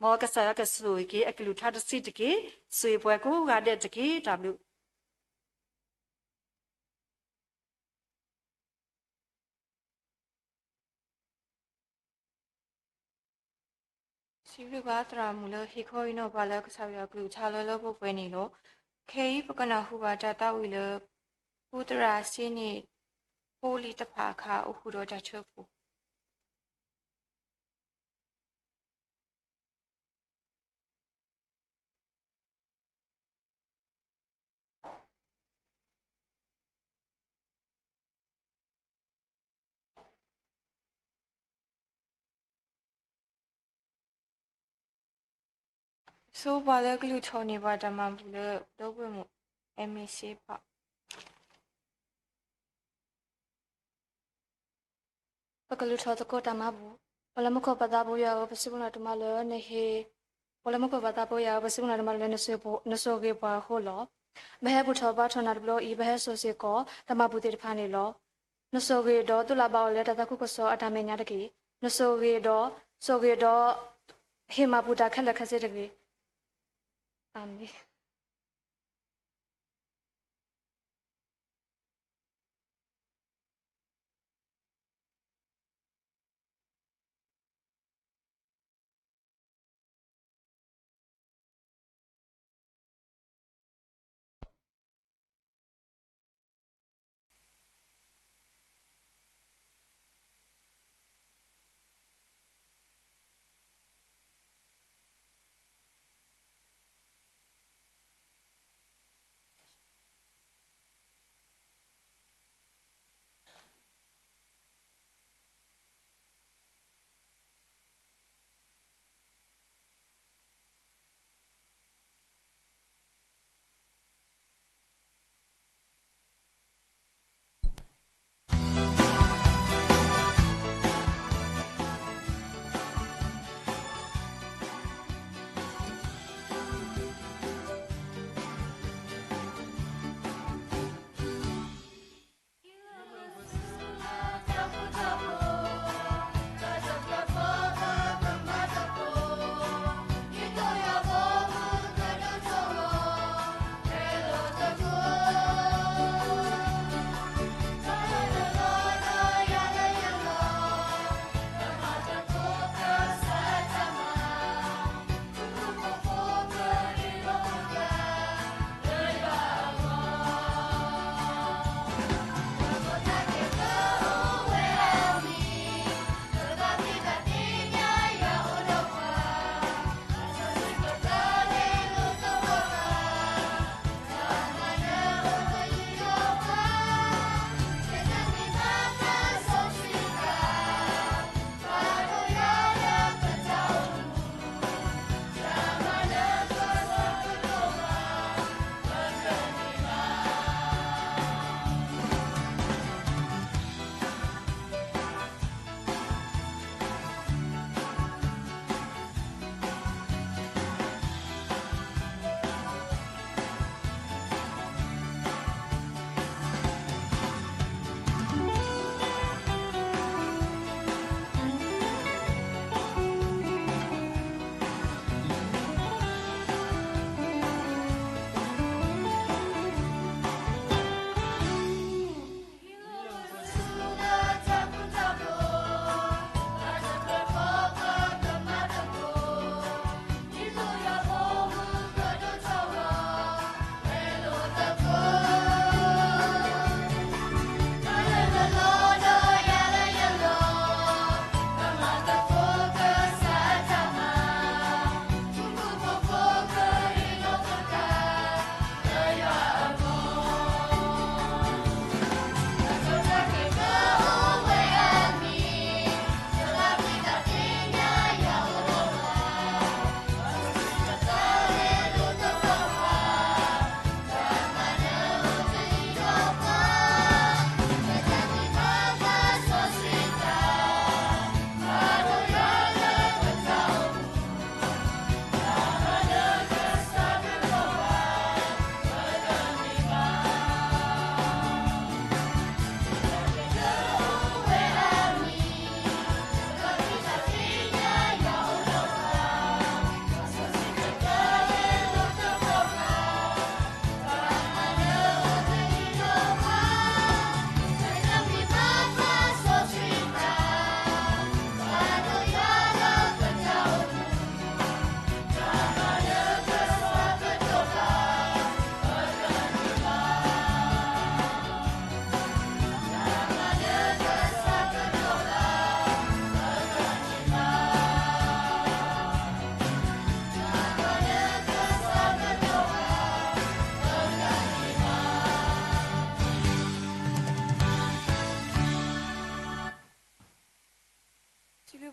မ်ကစၢ်ယွၤကဆိၣ်ဂ့ၤက့ၤအကလုၢ်ကထါတဆံးတက့ၢ်. ဆိၣ်ဂ့ၤပှၤကိးဂၤဒဲးတက့ၢ်. တၢ်ဘျုး စံးဘျုးဘၣ်သရၣ်မုၣ်လၢ ဟ့ၣ်ခီဟ့ၣ်နီၤပှၤလၢကစၢ်ယွၤအကလုၢ်ကထါလၢလၢပှဲၤပှဲၤန့ၣ်လီၤ. ခဲအံၤပကနၢ်ဟူဘၣ်တၢ်သးဝံၣ်လၢ ဖိသရၣ်စ့န့ၣ် ဖိလံၤတဖၣ်အခါ အိၣ်ဃုာ်ဒီးတၢ်ထၢဖှိၣ် ဆိပှၤလၢကလုၢ်ထီၣ်န့ၢ်ပှၤတၢ်မၤဘူၣ်လၢ ဒီပုၢ်ဝဲၢ်မုၣ် အဲမ့ၢ်စ့ဖး ပကလုၢ်ထီၣ်သကိးတၢ်မၤဘူၣ်, ပှၤလၢမူခိၣ်ပှၤသးပှၢ်ယွၤဧၢ, ပစံးဘျုးနၤတမံၤလၢနဟ့ၣ်, ပှၤလၢမူခိၣ်ပှၤသးပှၢ်ယွၤဧၢ, ပစံးဘျုးနၤတမံၤလၢနဆိၣ်ဂ့ၤပှၤအဃိလီၤ. ပဟဲဘူၣ်ထီၣ်ဘါထီၣ်နၤတဘျီအံၤ ပဟဲစိာ်စ့ၢ်ကီး တၢ်မၤဘူၣ်သ့ၣ်တဖၣ်န့ၣ်လီၤ. နဆိၣ်ဂ့ၤဒီးသူၣ်လၢ်ဘၣ်အီၤလၢတၢ်သးခုကစီၣ်အတၢ်မဲာ်ညါတက့ၢ်. နဆိၣ်ဂ့ၤဒီး, ဆိၣ်ဂ့ၤဒီး ဟ့ၣ်မၤဘူၣ်တၢ်ခဲလၢာ်ခဲဆ့တဂ့ၤ. အၤမ့ၣ်.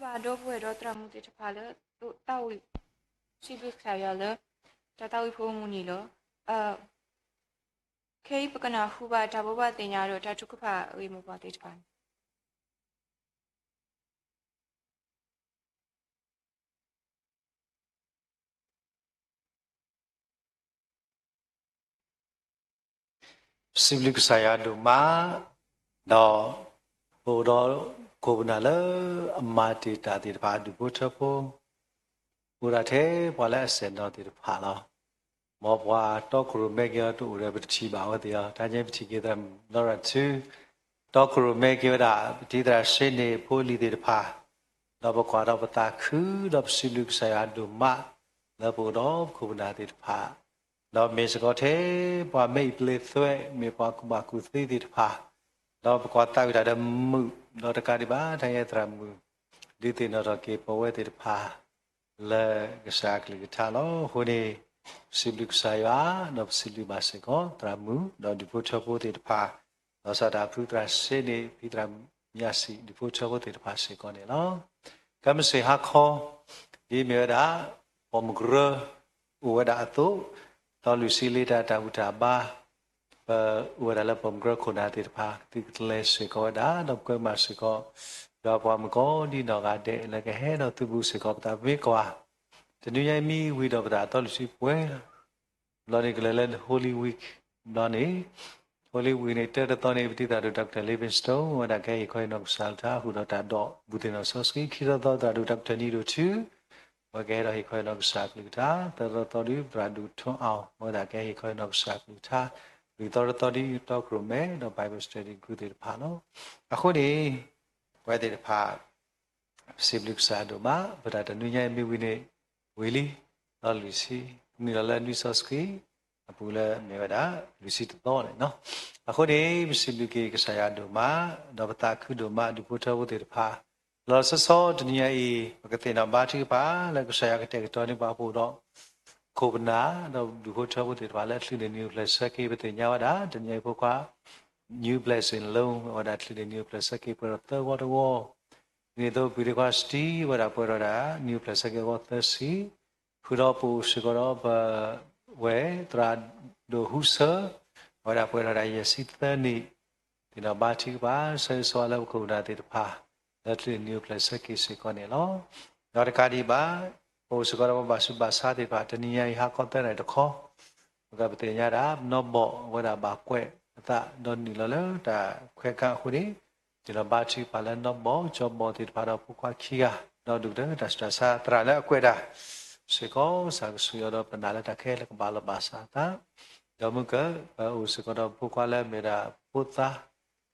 ပၢ်ဒီပုၢ်ဝဲၢ်ဒီးသရၣ်မုၣ်သ့ၣ်တဖၣ်လၢ သးဝံၣ် စံးဘျုးကစၢ်ယွၤလၢ တၢ်သးဝံၣ်ဖိမုၢ်နံၤလီၤ. ခဲအံၤပကနၢ်ဟူဘၣ်တၢ်ဘိးဘၣ်သ့ၣ်ညါဒီးတၢ်ထုကဖၣ်အဂ့ၢ်မိၢ်ပှၢ်သ့ၣ်တဖၣ်န့ၣ် ပစံးဘျုးကစၢ်ယွၤဒိၣ်မး, ဒီး ပအိၣ်ဒီးခိၣ်ပနၢ်လၢအမၤတ့ၢ်တၢ်သ့ၣ်တဖၣ် ဒူၣ်ဖိထၢဖိ အိၣ်ဒၣ်ထဲပှၤလၢအဆဲးနီၤသ့ၣ်တဖၣ်လီၤ. မ်ပှၤတီခိၣ်ရိၣ်မဲက့ၤအီၤတအိၣ်ဒီးပတထံၣ်ဘၣ်ဝဲသ့ၣ်အီၤ, တၢ်ညါပထံၣ်က့ၤသရၣ်မုၣ် တီခိၣ်ရိၣ်မဲက့ၤဝဲဒၣ် ပထံၣ်သရၣ်စ့န့ၣ်ဖိလံၤသ့ၣ်တဖၣ်, ဒီးပကွၢ်ဒီးပသးခု ဒီးပစံးဘျုးကစၢ်ယွၤဒိၣ်မး လၢပအိၣ်ဒီးပခိၣ်ပနၢ်သ့ၣ်တဖၣ်, ဒီးမ့ၢ်စ့ၢ်ကီးထဲ ပှၤမ့ၢ်အံၤပလ့သွဲ မ့ၢ်ပှၤကူၣ်ဘၣ်ကူၣ်သ့သ့ၣ်တဖၣ်, ဒီးပကွၢ်သးဝံၣ်တၢ်ဒီးမုာ် ဒီးတကးဒံးဘၣ် တၢ်ညါသရၣ်မုၣ် ဒုးသ့ၣ်နီၣ်ထီၣ်က့ၤပဝဲသ့ၣ်တဖၣ် လၢကစၢ်အကလုၢ်ကထါလီၤ. အဃိန့ၣ် ပစံးဘျုးကစၢ်ယွၤ ဒီးပစံးဘျုးဘၣ်စ့ၢ်ကီး သရၣ်မုၣ် ဒီးဒူၣ်ဖိထၢဖိသ့ၣ်တဖၣ်, ဒီးစးထီၣ်ဖုသရၣ်စ့န့ၣ် ဖံသရၣ်မုၣ်ယါစံၣ် ဒူၣ်ဖိထၢဖိသ့ၣ်တဖၣ်စ့ၢ်ကီးန့ၣ်လီၤ. ကမ့ၢ်စ့ၢ်ဟါခီ ဒ်မ့ၢ်ဝဲဒၣ် ပိာ်မုၣ်ကရၢ အိၣ်ဝဲဒၣ်အသိး, ဒီးလွံၢ်ဆံလံတၢ် တၢ်ဘူၣ်တၢ်ဘါ ပအိၣ်ဝဲဒၣ်လၢပိာ်မုၣ်ကရၢခိၣ်နၢ်သ့ၣ်တဖၣ် ကသုးကသလဲစ့ၢ်ကီးဝဲဒၣ် ဒီးပကွဲမုာ်စ့ၢ်ကီး ယွၤပှၤမုၣ်ကိးဒံနီၢ်ဂၤဒဲး လၢကဟဲဒီးသုးဘူးစ့ၢ်ကီးပသး ပမ့ၢ်ကွၢ် တနွံညါအံၤမ့ၢ်ဝံၤဒီးပသးအသီလွံၢ်ဆံပှဲၤလီၤ. ဘျီန့ၣ်ကလဲၤလၢ Holy Week ဘျီန့ၣ် Holy Week န့ၣ် တၢတသီန့ၣ် ပထံၣ်သရၣ်ဒိၣ် Doctor Livingstone အဝဲဒၣ်ကဟဲဟ့ၣ်ခီဟ့ၣ်နီၤကစၢ်အကလုၢ်ကထါ ဃုာ်ဒီးတၢ်ဒိးဘူးသ့ၣ်နီၣ်စီဆှံ, ခံသီသီ သရၣ်ဒိၣ် Doctor နံၤဒိၣ်ထူ အဝဲကဟဲဒီးဟ့ၣ်ခီဟ့ၣ်နီၤကစၢ်အကလုၢ်ကထါ, သၢသီသီဒ် သရၣ်ဒိၣ်ထွန်းအောင် အဝဲဒၣ်ကဟဲဟ့ၣ်ခီဟ့ၣ်နီၤကစၢ်အကလုၢ်ကထါ, လွံၢ်သီတသီဒ် တီခိၣ်ရိၣ်မဲ ဒီး Bible Study Group သ့ၣ်တဖၣ်လီၤ. အဃိန့ၣ် ပဝဲသ့ၣ်တဖၣ် ပစံးဘျုးကစၢ်ဒိၣ်မး ပတၢ်တနွံညါအံၤမ့ၢ်ဝံၤန့ၣ် ဝံၤလံ, ဒီးလွံၢ်ဆံ နုာ်လီၤလၢနွံစီဆှံ အပူၤလၢမ့ၢ်ဝဲဒၣ် လွံၢ်ဆံတသီန့ၣ်လီၤ. အဃိန့ၣ် ပစံးဘျုးက့ၤကစၢ်ယွၤဒိၣ်မး, ဒီးပသးခုဒိၣ်မး ဒူၣ်ဖိထၢဖိသ့ၣ်တဖၣ်, လီၤဆီဆီတနွံညါအံၤ ပကသ့ၣ်နီၣ်ဘါထုကဖၣ် လၢကစၢ်ယွၤကတဲာ်ကတီၤန့ၢ်ပှၤပအိၣ်ဒီး ခိၣ်ပနၢ် ဒီးဒူၣ်ဖိထၢဖိသ့ၣ်တဖၣ်လၢအချုးန့ၢ်နံၤအိၣ်ဖျဲၣ်ဆၢက့ၤ ပသ့ၣ်ညါဝဲဒၣ် တနွံညါအံၤဖိခွါ New Blessing Loan အဝဲဒၣ်ချုးန့ၢ်နံၤအိၣ်ဖျဲၣ်ဆၢက့ၤ ပှဲၤဒီးသၢဝီတဝီ, ဒ်န့ၣ်အသိးပှၤဒ့ခွါ Steve အဝဲဒၣ်ပှဲၤဒီးဒၣ် နံၤအိၣ်ဖျဲၣ်ဆၢက့ၤအဂီၢ်သၢဆံ, ဃုာ်ဒီးပအိၣ်စ့ၢ်ကီးဒီးပဝဲ သရၣ်ဒိၣ်ဟူစၢ, အဝဲဒၣ်ပှဲၤဒီးဒၣ်ယဲၢ်ဆံသၢနံၣ်, သ့ၣ်နီၣ်ဘါထုကဖၣ် ဆၢဂ့ၤဆၢဝါလၢပခိၣ်ပနၢ်သ့ၣ်တဖၣ် လၢချုးန့ၢ်နံၤအိၣ်ဖျဲၣ်ဆၢက့ၤစ့ၢ်ကီးန့ၣ်လီၤ. ဒီးတကးဒံးဘၣ် ပအိၣ်စ့ၢ်ကီးဒီးပဘၣ်ဆူးဘၣ်ဆါသ့ၣ်တဖၣ် တနံၤညါအံၤဟါခီသၢနၣ်ရံၣ်တခီ ပကပသ့ၣ်ညါဒၣ် နီၢ်ဘီၣ်အဝဲဒၣ်ဘၣ်ကွဲးအသးဒီးနုာ်လီၤလၢတၢ်ခွဲးခါအဃိန့ၣ် သ့ၣ်နီၣ်ဘါထုကဖၣ်လၢနီၢ်ဘီၣ် ကၠီဘီၣ်သ့ၣ်တဖၣ်ဒီးဖိခွါခံဂၤ, ဒီးဒိၣ်ကတၢၢ်တၢ်ဆူးတၢ်ဆါသရၣ်လၢအကွဲးတၢ်စ့ၢ်ကီး စၢ်ကဆူၣ်ယီၤဒီးပနာ်လၢတၢ်ခဲလၢာ်ကဘၣ်လီၤဘၣ်စးအသး, ဒီးမုၢ်ကၢၢ် ပအိၣ်စ့ၢ်ကီးဒီးဖိခွါလၢအမ့ၢ်ဒၣ်ဖိသၣ်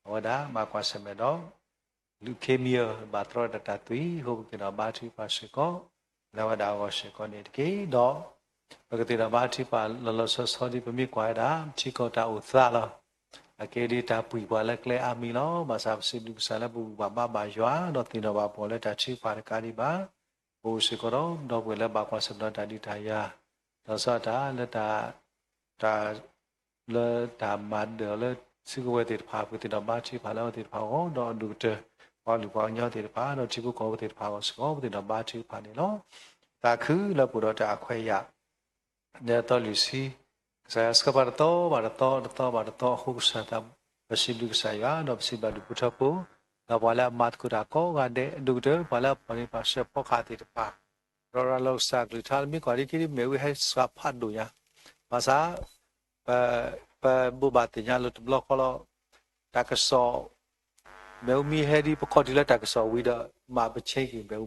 အဝဲဒၣ်ဘၣ်ကွၢ်ဆၢၣ်မဲာ်ဒီး leukemia ဘၣ်တြီတၢ်တၢ်သွံၣ်အဃိ ပကသ့ၣ်နီၣ်ဘါထုကဖၣ်စ့ၢ်ကီး လၢအဝဲဒၣ်အဂီၢ်စ့ၢ်ကီးန့ၣ်တက့ၢ်. ဒီးပကသ့ၣ်နီၣ်ဘါထုကဖၣ်လီၤလီၤဆီဆီဒ်ပမ့ၢ်ကွၢ်ဝဲဒၣ် ထံကီၢ်တၢ်အိၣ်သးလီၤ. အကဲဒ်တၢ်ပှံာ်ပှၤလၢကျဲအါမံၤလီၤ. ဘၣ်ဆၣ်ပစံးဘျုးကစၢ်လၢပဘူၣ်ဘၣ်ဘါဘၣ်ယွၤ ဒီးသ့ၣ်နီၣ်ဘၣ်ပှၤလၢတၢ်ထုကဖၣ်တကးဒံးဘၣ် ပအိၣ်စ့ၢ်ကီးဒီး ဒီပုၢ်ဝဲၢ်လၢဘၣ်ကွၢ်ဆၢၣ်မဲာ်ဒီးတၢ်ဒုးတၢ်ယၤ ဒီးစးထီၣ်လၢတၢ် တၢ် လၢတၢ်မၤဒၢၣ်လၢစုကဝဲၤသ့ၣ်တဖၣ် ပကသ့ၣ်နီၣ်ဘါထုကဖၣ်လၢအဝဲသ့ၣ်တဖၣ်အဂီၢ် ဒီးအဒိၣ်ကတၢၢ် ပှၤကလုာ်ပှၤကညီသ့ၣ်တဖၣ် ဒီးထံဖိကီၢ်ဖိသ့ၣ်တဖၣ်အဂီၢ်စ့ၢ်ကီး ပသ့ၣ်နီၣ်ဘါထုကဖၣ်န့ၣ်လီၤ. သးခုလၢပအိၣ်ဒီးတၢ်အခွဲးယာ် လၢအသီလွံၢ်ဆံ ကစၢ်ယွၤဆှၢပှၤတသီဘၣ်တသီ တသီဘၣ်တသီအဃိ ကစၢ်သး ပစံးဘျုးကစၢ်ယွၤ ဒီးပစံးဘျုးဒူၣ်ဖိထၢဖိ ဒီးပှၤလၢအမၤသကိးတၢ်ကိးဂၤဒဲး အဒိၣ်ကတၢၢ် ပှၤလၢအဖီၣ်န့ၢ်ပှၤစၢဖီကဟၣ်သ့ၣ်တဖၣ် ရၤရၤလီၤကစၢ်ကလုၢ်ကထါ မ့ၢ်ကွၢ်ဒ်ခံဒ်မ့ၣ်အူဟဲစှၤဖးဒိၣ်ညါ ဘၣ်ဆၣ် ပ ပဘိးဘၣ်သ့ၣ်ညါလၢတဘျီဃီလီၤ တၢ်ကစီၣ် မ့ၣ်အူမ့ၢ်ဟဲဒ်ပခီၣ်ထံးလၢတၢ်ကစီၣ်ဝံၤဒီး မၤပဆ့က့ၤမ့ၣ်အူနီၤ.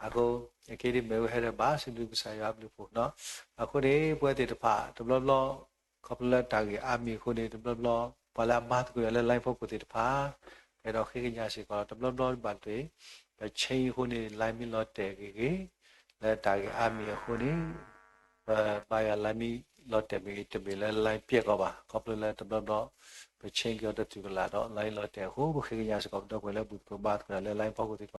အဃိ အကဲဒ်မ့ၣ်အူဟဲဒီးဘၣ် စံးဘျုးကစၢ်ယွၤအဘျုးအဖှိၣ်နီၤ. အဃိန့ၣ် ပဝဲသ့ၣ်တဖၣ် တဘျီဘျီ ခီဖျိလၢတၢ်ဂ့ၢ်အါမံၤအဃိန့ၣ် တဘျီဘျီ ပှၤလၢအမၤသကိးယၤလၢ line ဖီခိၣ်သ့ၣ်တဖၣ် ကဲဒီးဃ့ကညးစ့ၢ်ကီး တဘျီဘျီဘၣ်တ့ၢ် ပဆ့အဃိန့ၣ် line မ့ၢ်လီၤတဲာ်ဂ့ၤဂ့ၤ လၢတၢ်ဂ့ၢ်အါမံၤအဃိန့ၣ် ပဘါယွၤ line မ့ၢ်လီၤတဲာ်မ့ၢ်ဂ့ၤ တမ့ၢ်လၢ line ပျဲၢ်ကီးဘၣ်. ခီဖျိလၢတဘျီဘျီ ပဆ့က့ၤအီၤတတုၤကလာ်ဒီး line လီၤတဲာ်အဃိ ပဃ့ကညးစ့ၢ်ကီး ပဒီပုၢ်ဝဲၢ်လၢဘူၣ်သကိးဘါသကိးတၢ်လၢ line ဖီခိၣ်သ့ၣ်တဖၣ်